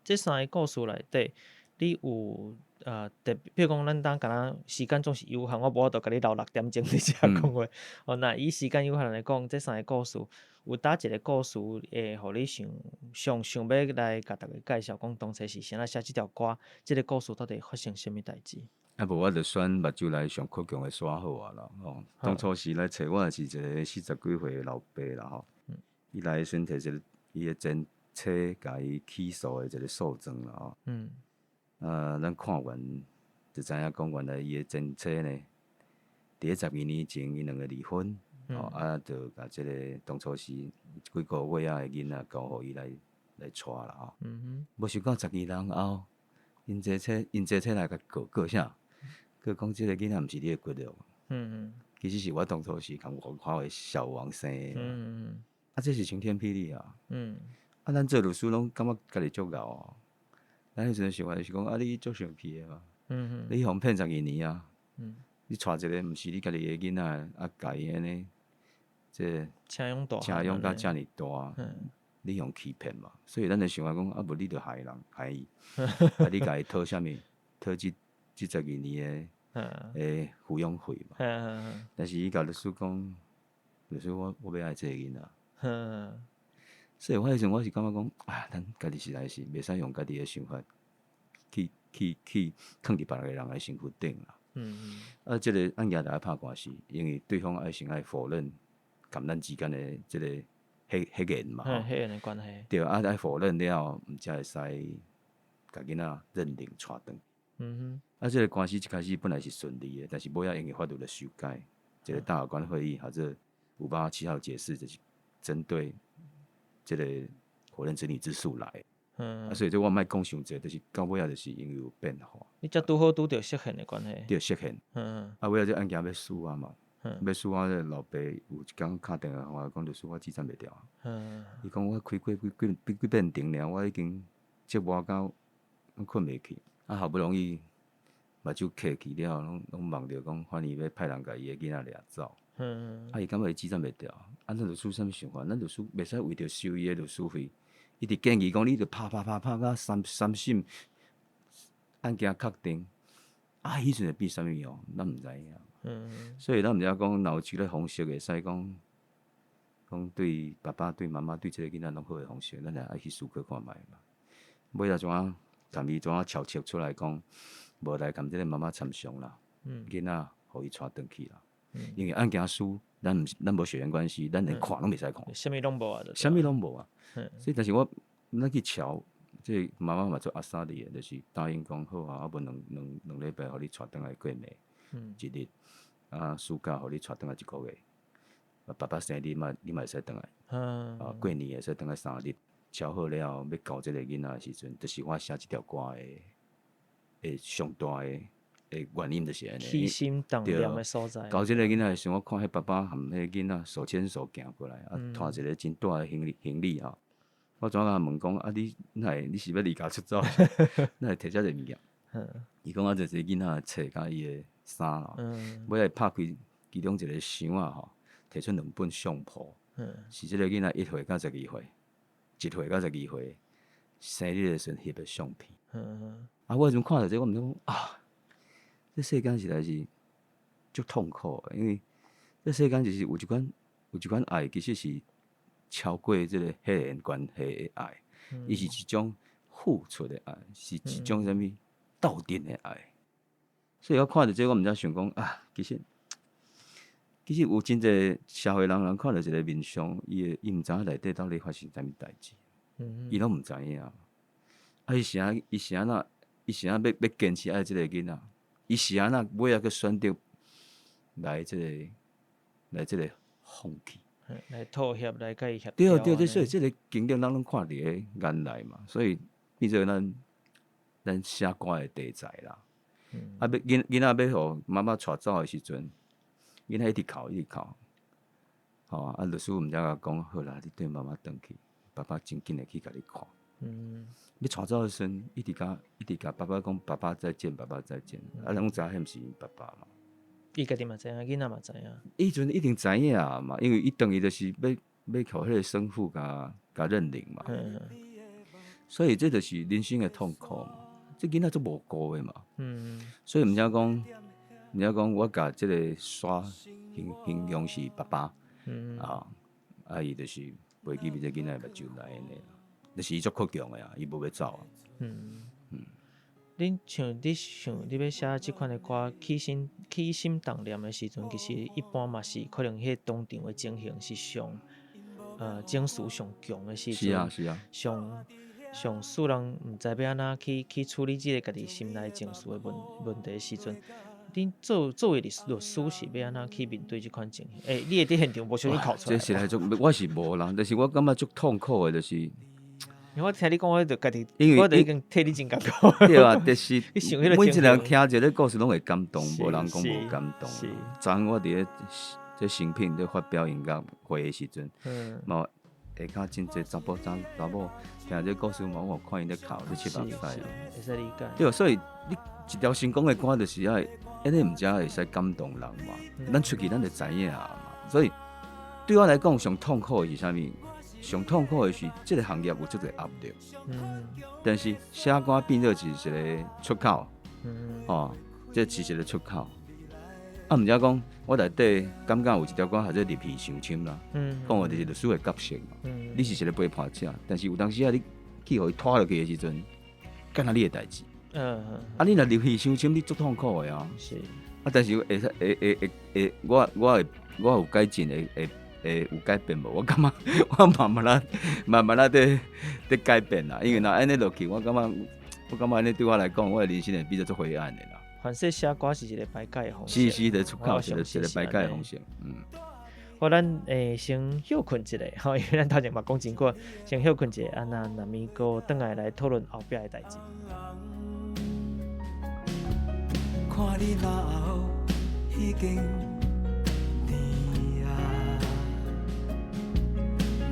這三个故事內底，你有特別，比如講，咱當敢若時間總是有限，我無法度共你留6點鐘佇遮講話。哦，若以時間有限來講，這三个故事有佗一个故事會予你想上想欲來共大家介紹，講當初是啥物寫這條歌，這个故事到底發生啥物代誌？啊無，我就選目睭內上倔強的沙好啊啦，吼。當初時來揣我是一个40幾歲的老爸啦，吼。伊來的時陣提一个伊的前妻共伊起訴的一个訴狀啦，吼。啊，咱看完就知影講，原來伊的前妻呢，佇咧12年前，𪜶兩个離婚，吼，啊，就共這个當初時幾個月仔的囡仔交予伊來帶啦，吼。無想到12年後，𪜶前妻來共告告啥？告講這个囡仔毋是你的骨肉。其實是我當初時共外口的小王生的。啊，這是晴天霹靂啊！啊，咱做律師攏感覺家己足𠢕哦。咱彼時陣想法就是講，啊，你足生氣的嘛？你予人騙12年啊！你帶一个毋是你家己的囡仔，啊，共伊按呢，這請養大，請養甲遮爾大，你予欺騙嘛？所以咱就想法講，啊，無你就害人害伊，啊，你共伊討啥物？討這十二年的撫養費嘛？但是伊共律師講，律師我欲愛這个囡仔。所以我彼時陣我是感覺講，啊，咱家己實在是袂使用家己的想法去囥佇別个人的身軀頂啦。啊，這个案件就愛拍官司，因為對方愛先愛否認共咱之間的這个彼緣嘛。血緣的關係。對，啊，愛否認了後，毋才會使共囡仔認領帶轉。啊，這个官司一開始本來是順利的，但是尾仔因為法律的修改，一個大法官會議，或者587號解釋，就是針對這个否認子女之訴來。啊，所以這我莫講傷濟，就是到尾仔就是因為有變化。你才拄好拄著釋憲的關係。對，釋憲。啊，尾仔這案件欲輸啊嘛，欲輸啊！這個老爸有一工敲電話予我講，律師我支撐袂牢。伊講我開過幾幾遍庭爾，我已經折磨到攏睏袂去。啊，好不容易目睭瞌去了，攏夢著講法院欲派人共伊的囡仔掠走。啊，伊感覺伊支撐袂牢。啊，咱律師啥物想法？咱律師袂使為著收伊的律師費，一直建議講你著拍拍拍拍甲三審案件確定。啊，彼陣會變啥物哦？咱毋知影。所以咱毋知影講，若有這个方式會使講，講對爸爸、對媽媽、對這个囡仔攏好的方式，咱也愛去思考看覓嘛。尾仔怎啊，共伊怎啊敲策出來講，無來共這个媽媽參詳啦，囡仔予伊帶轉去啦。因為案件輸，咱毋是咱無血緣關係，咱連看攏袂使看。啥物攏無啊！啥物攏無啊！所以，但是我咱去喬，這個媽媽嘛足阿莎力的，就是答應講好啊，啊無兩禮拜予你帶轉來過暝一日，啊暑假予你帶轉來一個月，爸爸生日嘛，你嘛會使轉來，啊過年會使轉來3日。喬好了後，欲交這个囡仔的時陣，就是我寫這條歌的上大的原因就是按呢。起心動念的所在。交這个囡仔的時陣，我看彼爸爸含彼个囡仔手牽手行過來，啊，拖一个真大的行李吼。我怎共問講啊？你哪會你是欲離家出走？哪會提遮濟物件？伊講啊，就是囡仔的冊佮伊的衫咯。尾仔拍開其中一个箱仔吼，提出兩本相簿，是這个囡仔1歲到12歲，1歲到12歲生日的時陣翕的相片。啊，我彼陣看著這個，我毋知講啊，這世間實在是足痛苦的，因為這世間就是有一款愛，其實是超過這个血緣關係的愛，伊是一種付出的愛，是一種啥物鬥陣的愛。所以我看著這個，我毋知想講啊，其實有真濟社會人看著一个面相，伊毋知影內底到底發生啥物代誌，伊攏毋知影。啊，伊是按怎欲堅持愛這个囡仔？伊是按怎尾仔閣選擇來這个放棄？來妥協，來共伊協調。對對對，所以這个經歷咱攏看佇咧眼內嘛，所以變做咱寫歌的題材啦。啊，欲囡仔欲予媽媽帶走的時陣，囡仔一直哭，一直哭。吼，啊，律師毋才共講，好啦，你綴媽媽轉去，爸爸真緊會去共你看。欲帶走的時陣，一直共爸爸講，爸爸再見，爸爸再見。啊，人攏知影彼毋是𪜶爸爸嘛。伊家己嘛知影，囡仔嘛知影。彼陣一定知影嘛，因為伊轉去就是欲予彼個生父共認領嘛。所以這就是人生的痛苦嘛。這囡仔足無辜的嘛。所以毋才講，毋才講我共這个山形容是爸爸。啊，啊，伊就是袂記這囡仔目睭內按呢，就是伊足倔強的啊，伊無欲走啊。恁像你想你欲寫這款的歌，起心動念的時陣，其實一般嘛是可能彼個當場的情形是上，情緒上強的時陣。是啊，是啊。上使人毋知欲按怎去處理這個家己心內情緒的問題的時陣，恁作為律師是欲按怎去面對這款情形？欸，你會佇現場無小可哭出來？這實在足，我是無啦，但是我感覺足痛苦的，就是。因為我聽你講，我就家己，因為我就已經替你真艱苦。對啊，就是每一個人聽這個故事攏會感動，無人講無感動。昨昏我佇咧這誠品咧發表音樂會的時陣，嘛下跤真濟查埔查某聽這個故事嘛，我有看𪜶咧哭，咧拭目屎。會使理解。對，所以你一條成功的歌就是愛，按呢毋才會使感動人嘛。咱出去咱就知影嘛。所以對我來講，上痛苦的是啥物？上痛苦的是這个行業有足濟壓力。但是寫歌變做是一个出口。哦，這是一个出口。啊，毋才講，我內底感覺有一條歌叫做入戲傷深啦。講的就是律師的角色嘛。你是一个陪判者，但是有當時啊，你去予伊拖落去的時陣，敢若你的代誌。啊，你若入戲傷深，你足痛苦的啊。啊，但是會使會會會會，我有改進，會有改變無？我感覺我慢慢仔慢慢仔佇改變啦。因為若按呢落去，我感覺按呢對我來講，我的人生會變做足灰暗的啦。反正寫歌是一个排解的方式。是是，一个出口，一個排解的方式。好，咱先歇睏一下，吼，因為咱頭前嘛講真久，先歇睏一下，啊，那若咪閣轉來來討論後壁的代誌。看你老彼間店仔，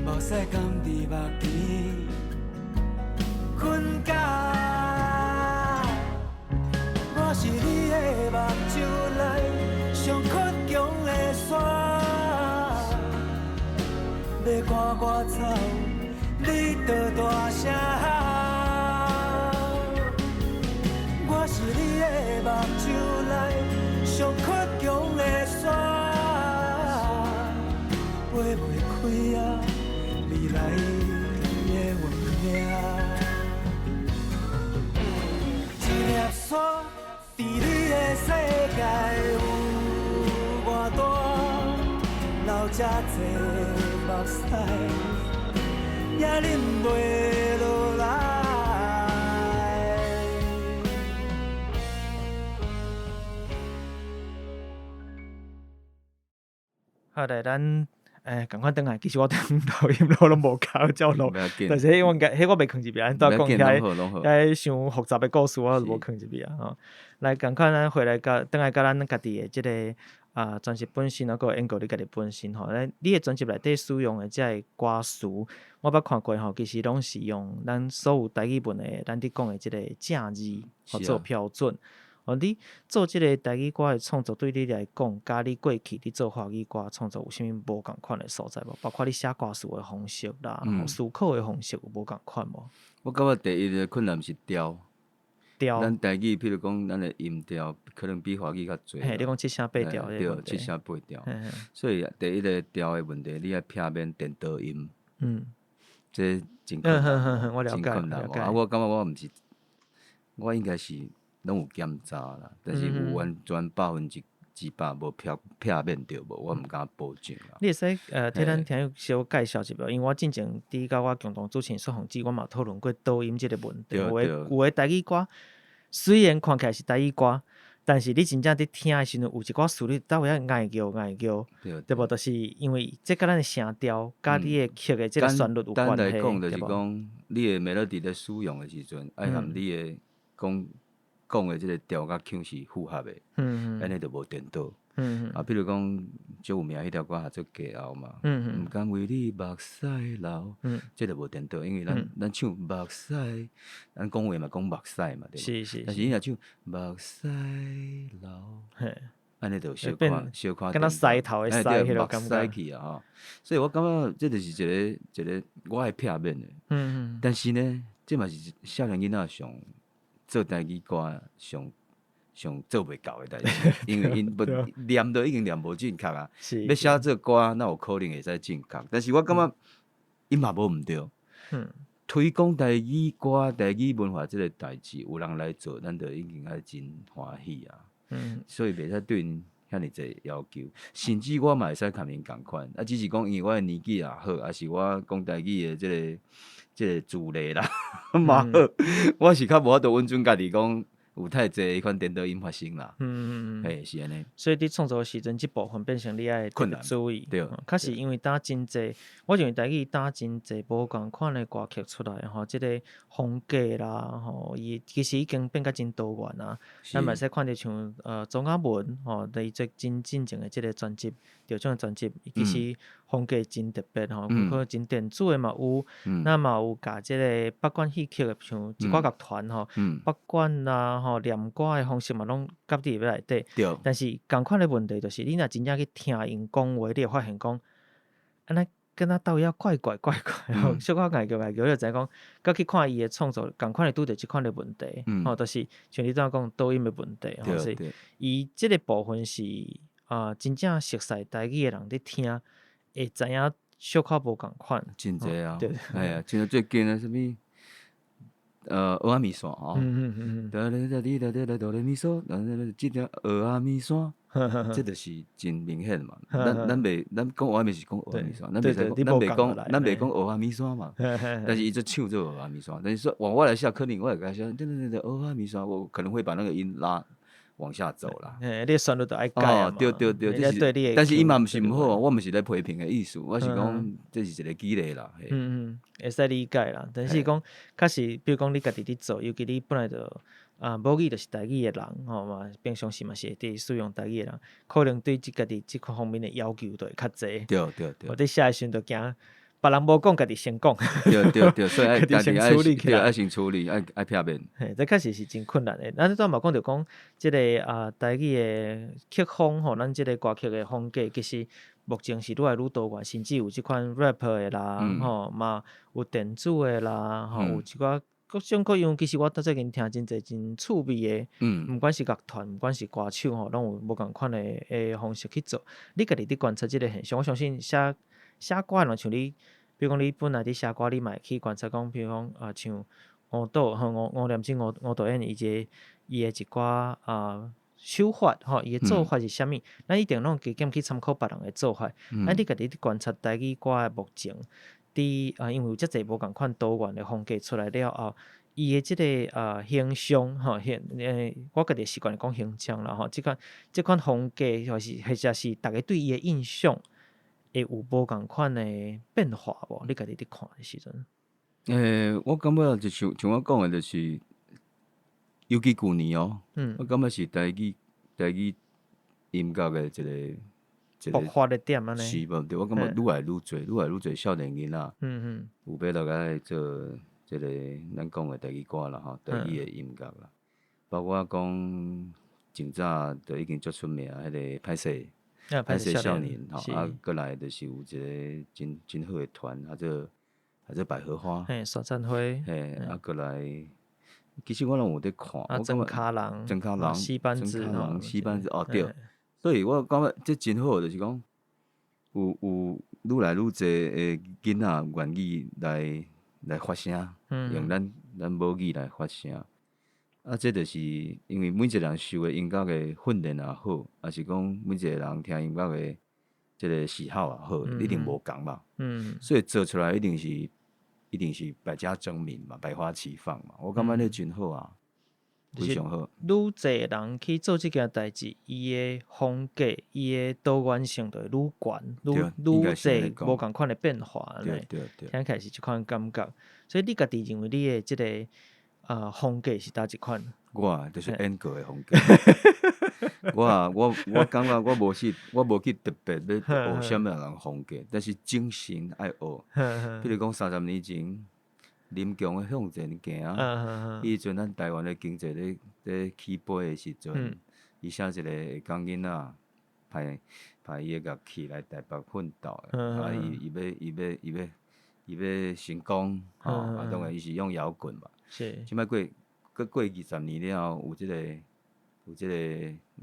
目屎甘佇目邊睏覺。我是你的目睭內上倔強的山，欲趕我走，你就大聲喊。我是你的目睭內上倔強的山，飞袂開啊，未來的運命。一粒沙佇你的世界有偌大，流這濟目屎也忍袂落來。好來，咱仝款轉來，其實我頂錄音錄攏無夠照錄，但是彼我彼我袂囥入邊，拄仔講遐遐傷複雜的故事，我就無囥入邊啊。吼，來仝款，咱回來共轉來佮咱家己的這个專輯本身，抑閣研究你家己本身吼。咱你的專輯內底使用的這个歌詞，我捌看過吼，其實攏是用咱所有台語文的，咱佇講的這个正字，做標準。哦，你做這个台語歌的創作，對你來講，佮你過去佇做華語歌創作有啥物無仝款的所在無？包括你寫歌詞的方式啦，思考的方式有無仝款無？我感覺第一个困難是調。調。咱台語，譬如講，咱的音調可能比華語較濟。嘿，你講七聲八調。對，七聲八調。所以第一个調的問題，你愛避免顛倒音。這真困難。我了解，真困難。啊，我感覺我毋是，我應該是。攏有檢查啦，但是有完全100%無避免著無，我毋敢保證啦。你會使替咱聽友小介紹一下，因為我進前佇佮我共同主持人蘇宏志，我嘛討論過倒音這个問題。有的台語歌雖然看起來是台語歌，但是你真正佇聽的時陣，有一寡詞你倒位仔礙叫礙叫，對無？就是因為這佮咱的聲調，佮你的曲的這个旋律有關係。簡單來講，就是講你的 melody 咧使用的時陣，愛含你的講。講的這个調佮腔是符合的，按呢就無顛倒。啊，比如講足有名彼條歌叫做家後嘛，毋甘為你目屎流，這就無顛倒，因為咱唱目屎，咱講話嘛講目屎嘛，對無？但是你若唱目屎流，按呢就小可小可，敢若狮頭的獅彼個感覺去啊吼。所以我感覺這就是一個一個我愛避免的。但是呢，這嘛是少年囡仔上做台語歌上上做袂到的代誌，因為𪜶無念都已經念無正確啊。欲寫做歌，哪有可能會使正確？但是我感覺𪜶嘛無毋對。推廣台語歌、台語文化這个代誌，有人來做，咱就已經愛真歡喜啊。所以袂使對𪜶遐爾濟要求，甚至我嘛會使共𪜶仝款，啊，只是講因為我的年紀也好，抑是我講台語的這個資歷啦嘛好，我是較無法度穩準家己講有太濟彼款顛倒音發生啦。嘿，是按呢。所以佇創作時陣，這部分變成你愛困難注意。對。確實因為當真濟，我認為台語當真濟無仝款的歌曲出來吼，這个風格啦吼，伊其實已經變甲真多元啊。咱嘛會使看著像周雅文吼，伊做真進前的這个專輯，得獎的專輯，其實風格真特別吼，可能真電子的嘛有，咱嘛有共這个北管戲曲的，像一寡樂團吼，北管啦吼，念歌的方式嘛攏夾佇內底。但是仝款的問題就是，你若真正去聽𪜶講話，你會發現講，按呢敢若倒位怪怪怪怪吼，小可礙腳礙腳，你就知影講，佮去看伊的創作，仝款會拄著這款的問題，吼，就是像你拄仔講倒音的問題，吼，所以伊這个部分是啊，真正熟似台語的人佇聽，會知影小可無仝款。真濟啊，哎呀，像最近的啥物，蚵仔麵線吼，哆來哆滴哆哆哆來咪嗦，這條蚵仔麵線，這就是真明顯嘛。咱講蚵仔麵是講蚵仔麵線，咱袂使講，咱袂講，咱袂講蚵仔麵線嘛。但是伊就唱做蚵仔麵線，但是說往我來寫，可能我會共寫，對對對對，蚵仔麵線，我可能會把那個音拉往下走啦。嘿，你旋律就愛改啊。對對對，這是，但是伊嘛毋是毋好，我毋是咧批評的意思，我是講這是一個舉例啦。嗯嗯，會使理解啦。但是講確實，比如講你家己佇做，尤其你本來就啊母語就是台語的人吼嘛，平常時嘛是會佇使用台語的人，可能對這家己這款方面的要求就會較濟。對對對。我佇寫的時陣就驚別人無講，家己先講。對對對，所以愛家己先處理起來，愛先處理，愛愛避免。嘿，這確實是真困難的。咱拄仔嘛講著講，這个啊台語的曲風吼，咱這个歌曲的風格，其實目前是愈來愈多元，甚至有這款 rap 的啦，吼嘛有電子的啦，吼有一寡各種各樣。其實我到最近聽真濟真趣味的，毋管是樂團，毋管是歌手吼，攏有無仝款的方式去做。你家己佇觀察這个現象，我相信寫寫歌的人像你，比如講你本來佇寫歌，你嘛會去觀察講，比如講啊，像吳導吼，吳吳念真吳吳導演伊這伊的一寡啊手法吼，伊的做法是啥物？咱一定攏加減去參考別人的做法。啊，你家己佇觀察台語歌的目前，佇啊，因為有遮濟無仝款多元的風格出來了後，伊的這个啊形象吼，形我家己習慣講形象啦吼，這款風格，或是或者是逐家對伊的印象，會有無仝款的變化無？你家己佇看的時陣。我感覺就像像我講的，就是尤其舊年哦，我感覺是台語音樂的一個爆發的點按呢？是無對，我感覺愈來愈濟，愈來愈濟少年囡仔，有欲落來做這个咱講的台語歌啦吼，台語的音樂啦，包括講真早就已經足出名，彼个歹勢。歹勢少年吼，啊，閣來就是有一个真真好的團，叫做百合花，嘿，沙讚花，嘿，啊，閣來，其實我攏有佇看，啊，莊跤人，莊跤人，戲班子，戲班子，哦對，所以我感覺這真好，就是講有愈來愈濟的囡仔願意來發聲，用咱母語來發聲。啊，這就是因為每一個人受的音樂的訓練也好，抑是講每一個人聽音樂的這个喜好也好，一定無仝嘛。所以做出來一定是百家爭鳴嘛，百花齊放嘛。我感覺這真好啊，非常好。愈濟人去做這件代誌，伊的風格、伊的多元性就會愈懸，愈愈濟無仝款的變化。對對對，聽起來是這款感覺。所以你家己認為你的這个風格是佗一款？我就是演歌的风格。我感覺我無去特別欲學啥物人風格，但是精神愛學。比如講30年前，林強的向前行，彼陣咱台灣的經濟咧起飛的時陣，伊寫一個下崗囡仔，派伊的樂器來台北奮鬥，啊，伊欲成功，吼，啊，當然伊是用搖滾嘛。這擺過20年了後，有這個，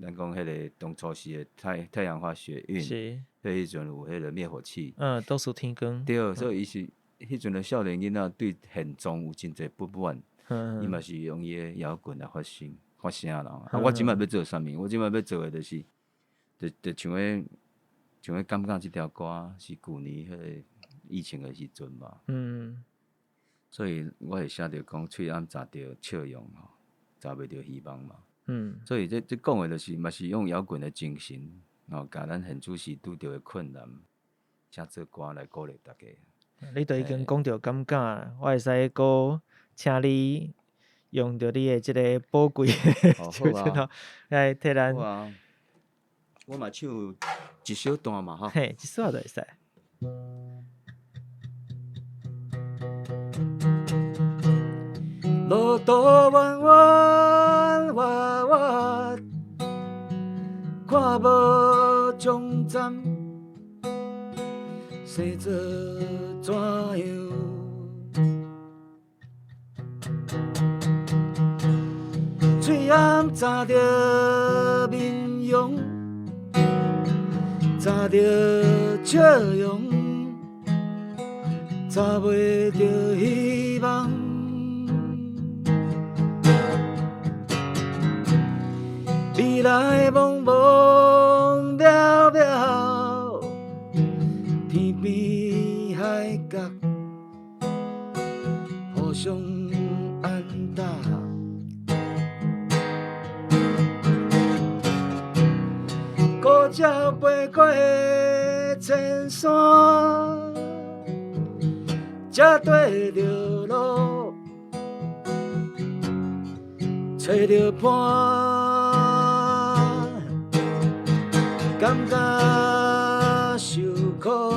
咱講彼個當初時的太陽花學運，彼彼陣有彼個滅火器。嗯，都是天光。對，所以伊是彼陣的少年囡仔對現狀有真濟不滿，伊嘛是用伊的搖滾來發聲啦。啊，我這擺欲做啥物？我這擺欲做的就是，就像彼感覺這條歌是舊年彼個疫情的時陣嘛。所以我會寫著講，喙罨紮著笑容吼，找袂著希望嘛。所以這講的就是，嘛是用搖滾的精神，吼，共咱現主時拄著的困難，寫做歌來鼓勵大家。你都已經講著感覺，我會使閣請你用著你的這個寶貴的手指來替咱。好啊，我嘛唱一小段嘛，吼。嘿，一小段就會使。路途彎彎彎彎，看無終站，生做怎樣？喙罨紮著面容，紮著笑容，找袂著希望。未來茫茫渺渺，天邊海角，互相按打。孤鳥飛過青山，才對著路，揣著伴。感覺受苦，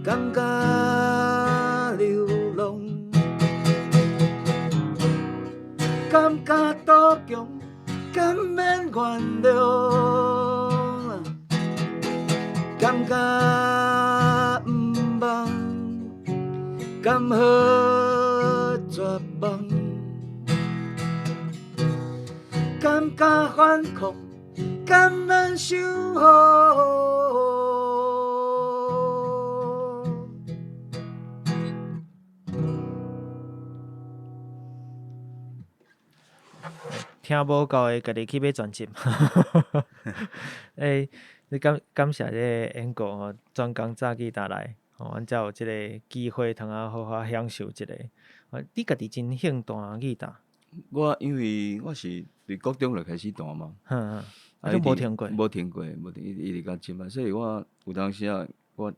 感覺流浪，感覺賭強，敢免原諒，感覺毋茫，敢好絕望，感覺反抗。敢免守護。聽無夠的，家己去買專輯。欸，你感謝這個演講吼，專工早起搭來，吼，阮才有這個機會通啊好好享受一下。你家己真興彈吉他？我因為我是佇國中就開始彈嘛。啊，你無停過？無停過，無停，一直到這擺。所以我有當時啊，我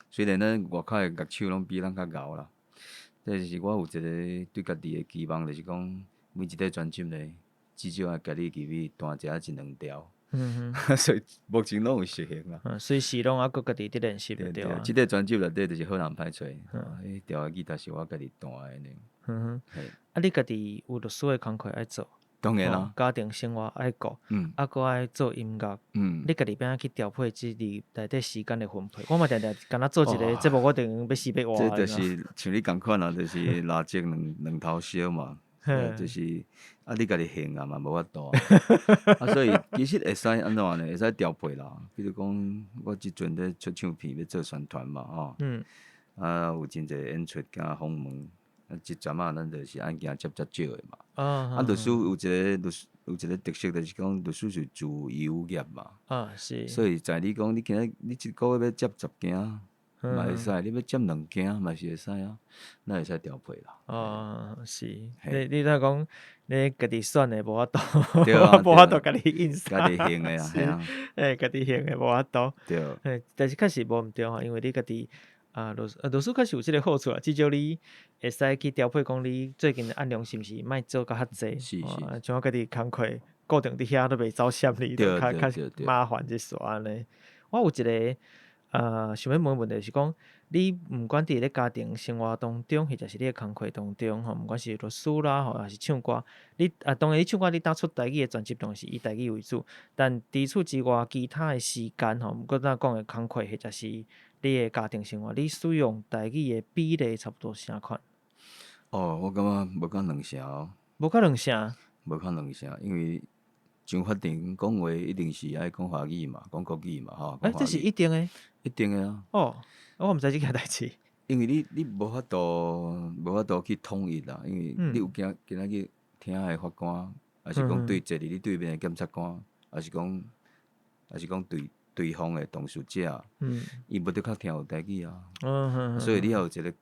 雖然咱外口的樂手攏比咱較𠢕啦，但是我有一個對家己的期望，就是講每一塊專輯咧，至少愛家己入去彈一下一兩條。所以目前攏有實行啦。隨時攏猶閣家己佇練習就對啊。這塊專輯內底就是好人歹揣，彼條吉他是我家己彈的呢。啊，你家己有律師的工課愛做？當然啦，家庭生活愛顧，啊，閣愛做音樂，你家己欲按怎去調配這裡內底時間的分配？我嘛定定敢若做一個節目，我定欲死欲活。這就是像你仝款啊，就是蠟燭兩頭燒嘛，就是啊，你家己還啊嘛，無法度啊。啊，所以其實會使按怎呢？會使調配啦。比如講，我這陣咧出唱片欲做宣傳嘛，吼。啊，有真濟演出加訪問。啊，這陣仔咱就是案件接較少的嘛。啊，律師有一個律師有一個特色，就是講律師是自由業嘛。啊，是。所以在你講，你今日你一個月欲接10件，嘛會使；你欲接兩件，嘛是會使啊。咱會使調配啦。哦，是。你若講你家己選的無法度，無法度家己印家己還的啊，是啊。欸，家己還的無法度。對。欸，但是確實無毋對吼，因為你家己。啊，律師確實有這个好處啊，至少你會使去調配講你最近的案量是毋是莫做甲較濟，像我家己工課固定佇遐都袂走閃你，就較較麻煩一絲按呢。我有一个想欲問問題是講，你毋管佇咧家庭生活當中，或者是你的工課當中吼，毋管是律師啦吼，抑是唱歌，你啊當然你唱歌你當出台語的專輯，當然是以台語為主，但除此之外，其他的時間吼，毋管咱講的工課或者是你的家庭生活，你使用台語的比例差不多啥款？哦，我感覺無到兩成哦。無到兩成？無到兩成，因為上法庭講話一定是愛講華語嘛，講國語嘛，吼。欸，這是一定的？一定的啊。哦，我毋知這件代誌。因為你無法度去統一啦，因為你有驚今仔日聽的法官，抑是講對坐佇你對面的檢察官，抑是講對方的當事者，伊無得較聽有台語啊。所以你要有一個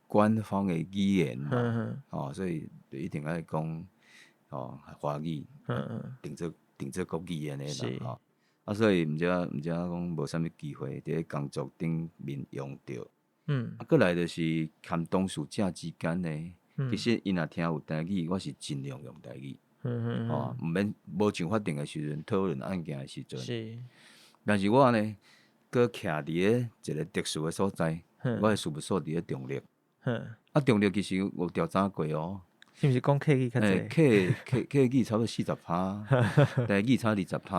官方的語言嘛，吼，所以就一定愛講吼華語，定做國語按呢啦，吼。啊，所以毋知講無啥物機會佇咧工作頂面用著。啊，閣來就是含當事者之間呢，其實𪜶若聽有台語，我是盡量用台語。吼，毋免無上法庭的時陣，討論案件的時陣。但是我呢，閣徛佇咧一個特殊的所在，我的事務所佇咧中壢。啊，中壢其實有調查過哦。是毋是講客語較濟？客語差不多40%，台語差20%。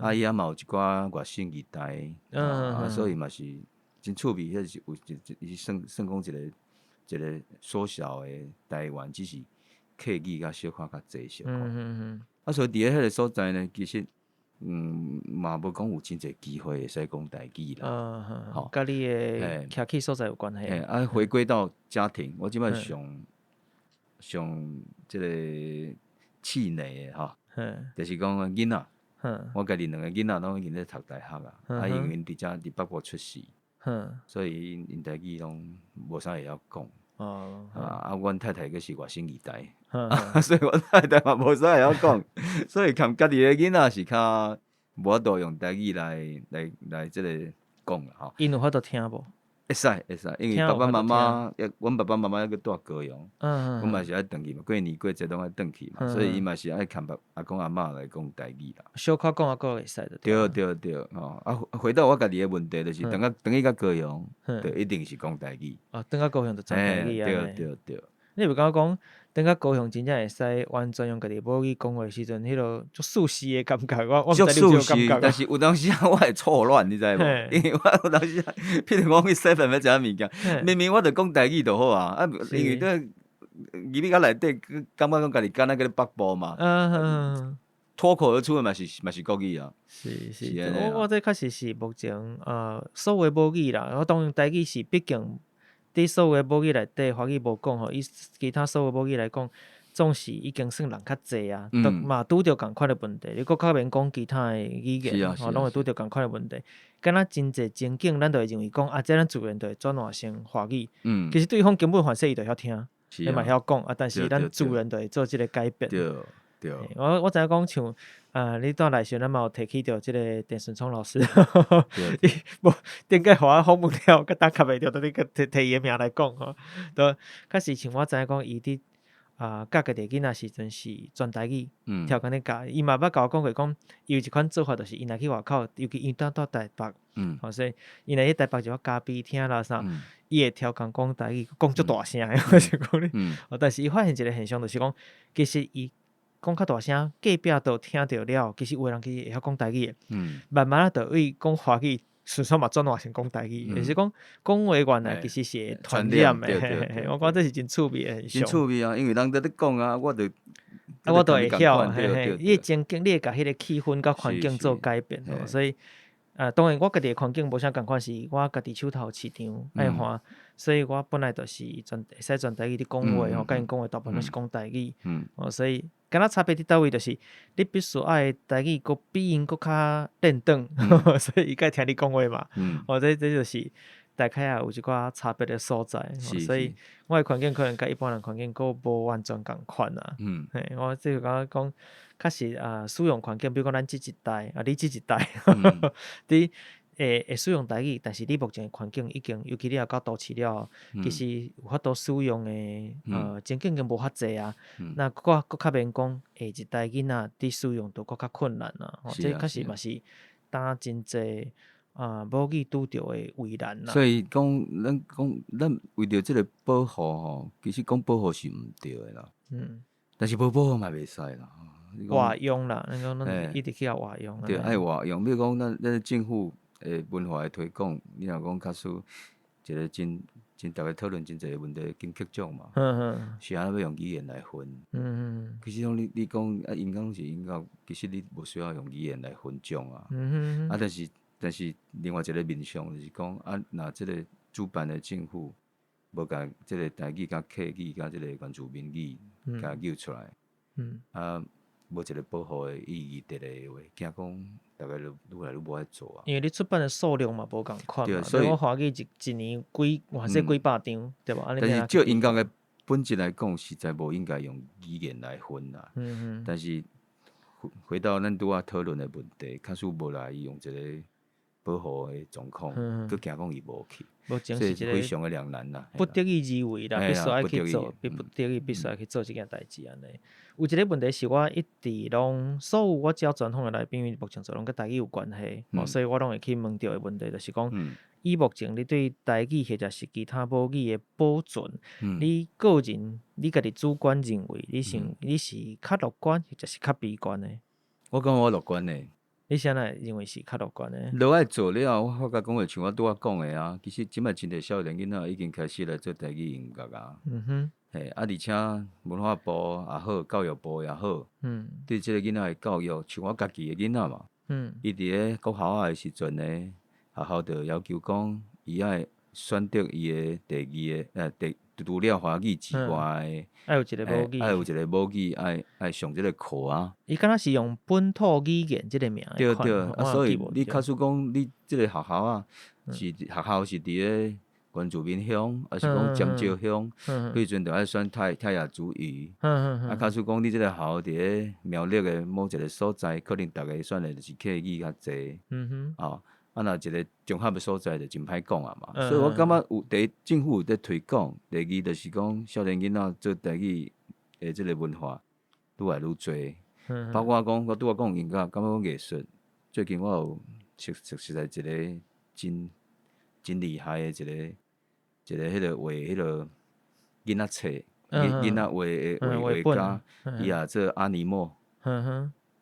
啊，伊遐嘛有一寡外省二代，啊，所以嘛是真趣味，彼是有一算講一個縮小的台灣，只是客語較小可較濟小可。啊，所以佇咧彼个所在呢，其實嘛無講有真濟機會會使講台語啦。吼，佮你的徛起所在有關係。啊，回歸到家庭，我這擺上上這个氣餒的吼，就是講囡仔，我家己兩個囡仔攏已經咧讀大學啊，啊，因為𪜶佇遮佇北部出世，所以𪜶台語攏無啥會曉講。啊，阮太太閣是外省二代，所以阮太太嘛無啥會曉講，所以含家己的囡仔是較無法度用台語來這個講啦吼。𪜶有法度聽無？會使會使，因為爸爸媽媽，阮爸爸媽媽猶閣住高雄，阮嘛是愛轉去嘛，過年過節攏愛轉去嘛，所以伊嘛是愛含爸阿公阿嬤來講台語啦。小可講猶閣會使。對對對，吼啊，回到我家己的問題，就是轉去到高雄，就一定是講台語。哦，轉到高雄就全台語啊。對對對。你袂感覺講，轉到高雄真正會使完全用家己母語講話時陣，彼落足舒適的感覺，我毋知你有這種感覺。但是有當時我會錯亂，你知無？因為我有當時，譬如講去 seven 欲食物件，明明我著講台語就好啊，啊，因為這入去到內底，感覺講家己敢若閣咧北部嘛。脫口而出的嘛是國語啊。是是，我這確實是目前所有母語啦，我當然台語是畢竟。佇所有的母語內底，華語無講吼，以其他所有母語來講，總是已經算人較濟啊，都嘛拄著仝款的問題。你閣較免講其他的語言，吼，攏會拄著仝款的問題。敢若真濟情景，咱就會認為講啊，這咱自然就會轉換成華語。其實對方根本反正伊就曉聽，伊嘛曉講啊，但是咱自然就會做這个改變。對對。我知影講像啊，你蹛來時陣，咱嘛有提起著這个鄭順聰老師，伊無頂擺予我訪問了，閣擔卡袂著，都你閣提提伊的名來講吼。都確實像我知影講，伊佇啊教家己囡仔時陣是全台語，超工咧教。伊嘛捌共我講過，講伊有一款做法，就是伊若去外口，尤其伊當蹛台北，吼，所以伊若去台北一寡咖啡廳啦啥，伊會超工講台語，講足大聲的，我是講你。但是伊發現一个現象，就是講其實伊講較大聲，隔壁都聽著了。其實有的人其實會曉講台語的，慢慢仔就對講華語，順手嘛轉換成講台語，就是講講話原來其實是會傳染的。我感覺這是真趣味的現象。真趣味啊，因為人佇咧講啊，我就啊，我都會曉，嘿嘿。你的情景，你會共彼个氣氛佮環境做改變，所以啊，當然我家己的環境無啥仝款，是我家己手頭有市場愛看，所以我本來就是全會使全台語佇講話吼，佮𪜶講話大部分攏是講台語，哦，所以敢若差別佇佗位，就是你必須愛台語閣比𪜶閣較練轉，所以伊才會聽你講話嘛。哦，這就是大概也有一寡差別的所在，所以我的環境可能佮一般人環境閣無完全仝款啊。嘿，我這個感覺講，確實啊，使用環境，比如講咱這一代，啊，你這一代，佇會使用台語，但是你目前的環境已經，尤其你若到都市了後，其實有法度使用的情景已經無遐濟啊。那閣較免講，下一代囡仔佇使用都閣較困難啊。吼，這確實嘛是當真濟啊母語拄著的為難啦。所以講，咱講咱為著這個保護吼，其實講保護是毋對的啦。但是無保護嘛袂使啦。活用啦，咱講咱一直去予活用。對，愛活用。比如講，咱政府的文化的推廣，你若講假使一個真真逐家討論真濟問題，金曲獎嘛，是按怎欲用語言來分？其實講你講啊，音樂是音樂，其實你無需要用語言來分獎啊。啊，但是另外一個面向就是講啊，若這個主辦的政府無共這個台語佮客語佮這個原住民語共揪出來，啊，無一個保護的意義佇咧的話，驚講逐家就愈來愈無愛做啊。因為你出版的數量嘛無仝款嘛，所以我華語一年幾偌濟幾百張，對無？但是照音樂的本質來講，實在無應該用語言來分啦。但是回到咱拄仔討論的問題，假使無來用一個保護的狀況，閣驚講伊無去，所以非常的兩難啦。不得已而為啦，必須愛去做，逼不得已必須愛去做這件代誌按呢。有一個問題是我一直攏所有我只要專訪的來賓，因為目前做攏佮台語有關係，所以我攏會去問著的問題，就是講，以目前你對台語或者是其他母語的保存，你個人你家己主觀認為，你是你是較樂觀，或者是較悲觀的？我感覺我樂觀的。你啥來認為是較樂觀的？落來做了後，我發覺講話像我拄仔講的啊，其實這擺真濟少年囡仔已經開始來做台語音樂啊。嘿，啊，而且文化部也好，教育部也好，對這個囡仔的教育，像我家己的囡仔嘛，伊佇咧國校仔的時陣呢，學校就要求講，伊愛選擇伊的第二個，第除了華語之外的，愛有一個母語，愛有一個母語，愛上這個課啊。伊敢若是用本土語言這個名。對對，啊，所以你假使講你這個學校啊，是學校是佇咧原住民鄉，抑是講尖石鄉，彼陣就愛選泰雅族語。啊，假使講你這個學校佇咧苗栗的某一個所在，可能逐家選的就是客語較濟。哦。啊，若一個綜合的所在就真歹講啊嘛，所以我感覺有第一政府有佇推廣，第二就是講少年囡仔做台語的這個文化愈來愈濟，包括講我拄仔講音樂，感覺講藝術，最近我有識在一個真厲害的一個一個彼個畫彼個囡仔冊，囡仔畫的畫畫家，伊也做阿尼莫，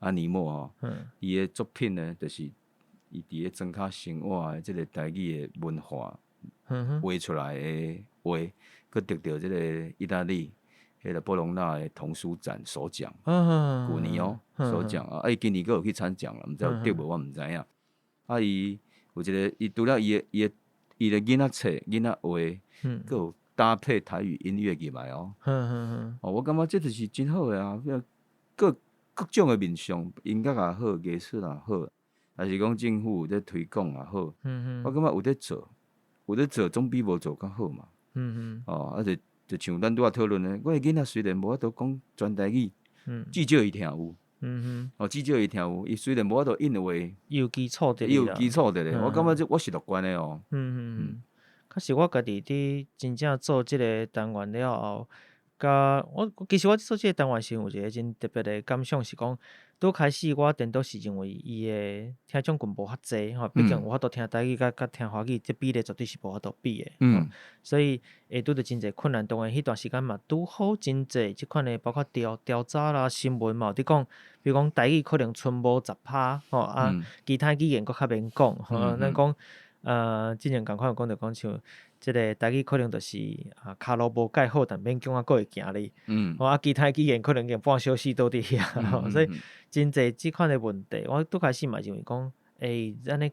阿尼莫吼，伊的作品呢就是。伊佇咧莊跤生活的這個台語的文化畫出來的畫，閣得著這個意大利彼個波隆納的童書展首獎，舊年哦首獎啊！啊，伊今年閣有去參獎啦，毋知有得無，我毋知影。啊，伊有一個，伊除了伊的囡仔冊、囡仔畫，閣有搭配台語音樂入來哦。哦，我感覺這就是真好的啊！各各種的面向，音樂也好，藝術也好。還是講政府有咧推廣也好，我感覺有咧做，有咧做總比無做較好嘛。哦，啊就像咱拄仔討論的，我的囡仔雖然無法度講全台語，至少伊聽有。哦，至少伊聽有，伊雖然無法度印畫，伊有基礎佇伊有基礎佇咧。我感覺這我是樂觀的哦。確實，我家己佇真正做這個單元了後，佮我其實我做這個單元時，有一個真特別的感想是講，拄開始我顛倒是認為伊的聽眾群無遐濟吼，畢竟有法度聽台語佮聽華語，這比例絕對是無法度比的。所以會拄著真濟困難。當然，彼段時間嘛拄好真濟這款的，包括調查啦、新聞嘛有佇講，比如講台語可能賰無10%吼，啊，其他語言閣較免講吼。咱講，之前仝款有講著講像這個台語可能就是啊，跤路無蓋好，但勉強還閣會行咧。啊，其他語言可能已經半小時都佇遐，所以真濟這款的問題，我拄開始嘛認為講，欸，按呢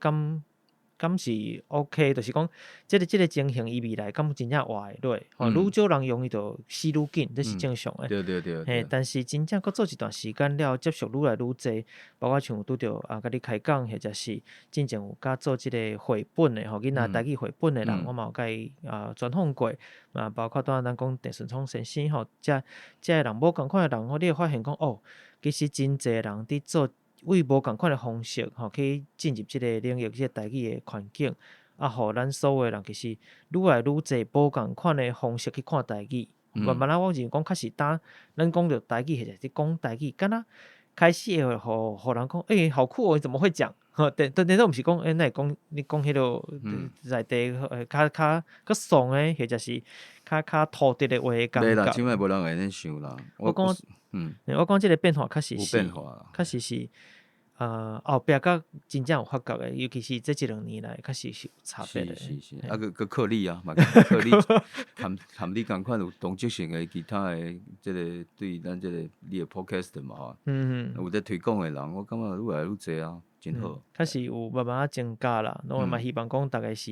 敢是 OK，就是講這個情形，伊未來敢真正活會落？吼，愈少人用伊就死愈緊，這是正常的。嘿，但是真正閣做一段時間了，接觸愈來愈濟，包括像有拄著啊，佮你開講，或者是進前有佮做這個繪本的吼，囡仔台語繪本的人，我嘛有共伊啊專訪過，嘛包括拄仔咱講鄭順聰先生吼，遮個人無仝款的人吼，你會發現講哦，其實真濟人佇做。為無仝款的方式吼去進入這个領域，這个台語的環境，啊，予咱所有的人其實愈來愈濟無仝款的方式去看台語。慢慢仔，我認為講確實當咱講著台語，或者是講台語，敢若開始會予人講，欸，好酷哦！你怎麼會講？吼，對對對，都毋是講，欸，哪會講你講彼个在地較較較爽的，或者是較較土特的話的感覺。啦，這擺無人會按呢想啦。我講，我講這个變化確實是，變化確實是，後壁較真正有發覺的，尤其是這一兩年來，確實是有差別的。是是是，啊，閣閣靠你啊，嘛靠你，含含你仝款有同質性的其他的這个對咱這个你的 podcast 嘛吼，有咧推廣的人，我感覺愈來愈濟啊，真好。確實有慢慢仔增加啦，我嘛希望講逐家是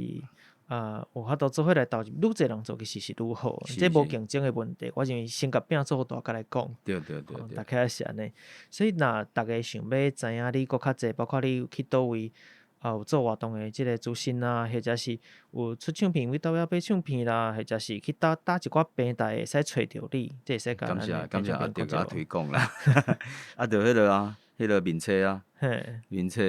啊，有法度做伙來投入，愈濟人做其實是愈好，這無競爭的問題。我認為先共餅做大，閣來講。對對對對。大概是按呢，所以若逐家想欲知影你閣較濟，包括你去佗位啊有做活動的這个資訊啊，或者是有出唱片，去佗位買唱片啦，或者是去佗佗一寡平台會使揣著你，這會使共咱感謝感謝阿德共推廣啦，啊，著彼个啊，彼个面冊啊，面冊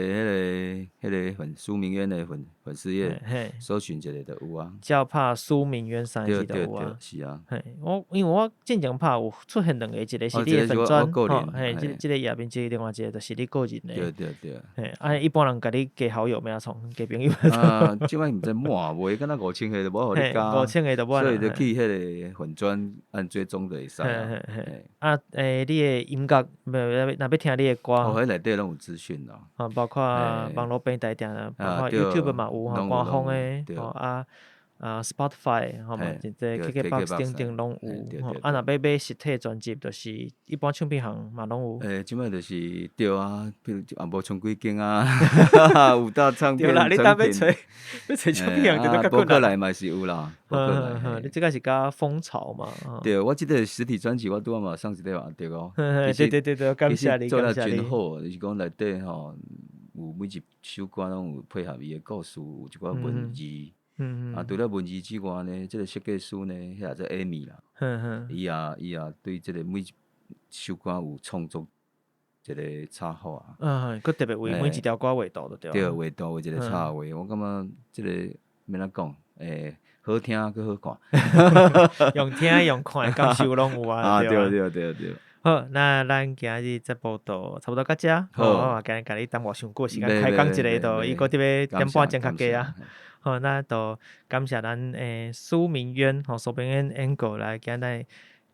彼个彼个粉蘇明淵的粉粉絲頁，搜尋一下就有啊。只要拍蘇明淵三个字就有啊。是啊。嘿，我因為我進前拍有出現兩個，一個是你的粉專，吼，嘿，這這个頁面，這個另外一個就是你個人的。對對對。嘿，啊，一般人共你加好友欲按怎創，加朋友。啊，這擺毋知滿袂，敢若5000个就無予你加。5000个就無。所以就去彼个粉專按追蹤就會使。啊，欸，你的音樂，欲若欲聽你的歌。哦，彼內底攏有資訊啦。啊，包括網路平台定，包括 YouTube 嘛有吼，官方的，吼啊啊 Spotify 吼嘛，這個 KKBOX 等等攏有。吼，啊，若欲買實體專輯，就是一般唱片行嘛攏有。欸，這擺就是對啊，比如也無剩幾間啊，有大唱片。對啦，你當欲揣欲揣唱片行，就較困難。博客來嘛是有啦，博客來。你這個是較風潮嘛？對，我這個實體專輯我拄仔嘛送一個阿德哦。對對對對，感謝你，做了真好，就是講內底吼，有每一首歌攏有配合伊的故事，有一寡文字。啊，除了文字之外呢，這个設計師呢，彼個做 Amy 啦，伊也伊也對這个每一首歌有創作一個插畫。嗯，閣特別為每一條歌畫圖就對。對，畫圖畫一個插畫，我感覺這个欲按怎講，欸，好聽閣好看。用聽用看的感受攏有啊。啊，對對對對。好，那咱今日節目就差不多到這。好，今日共你耽誤傷久時間，開講一个，就伊閣佇欲點半鐘較低啊。好，那就感謝咱蘇明淵吼，蘇明淵 Angle 來今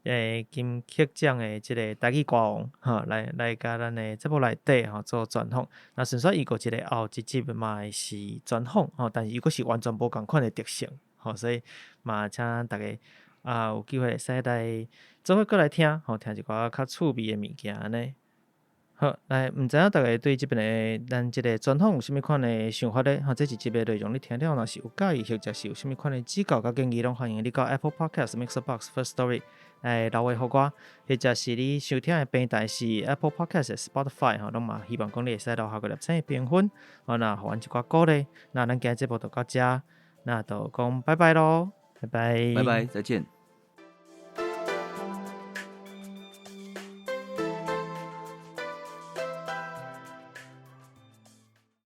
日金曲獎的這个台語歌王，吼，來來共咱的節目內底吼做專訪。那順煞伊閣一個後一集嘛會是專訪吼，但是伊閣是完全無仝款的特性，吼，所以嘛請逐家啊有機會會使來做伙閣來聽，吼，聽一寡較趣味的物件按呢。好，來，毋知影逐家對這擺的咱這个專訪有啥物款的想法咧？吼，這一集的內容你聽了若是有佮意，或者是有啥物款的指教佮建議，攏歡迎你到 Apple Podcast、Mixerbox、Firstory 來留話予我，或者是你收聽的平台是 Apple Podcast、Spotify 吼，攏嘛希望講你會使留下個粒星評分，好，那予阮一寡鼓勵。那咱今日節目就到這，那就講拜拜囉，拜拜，拜拜，再見。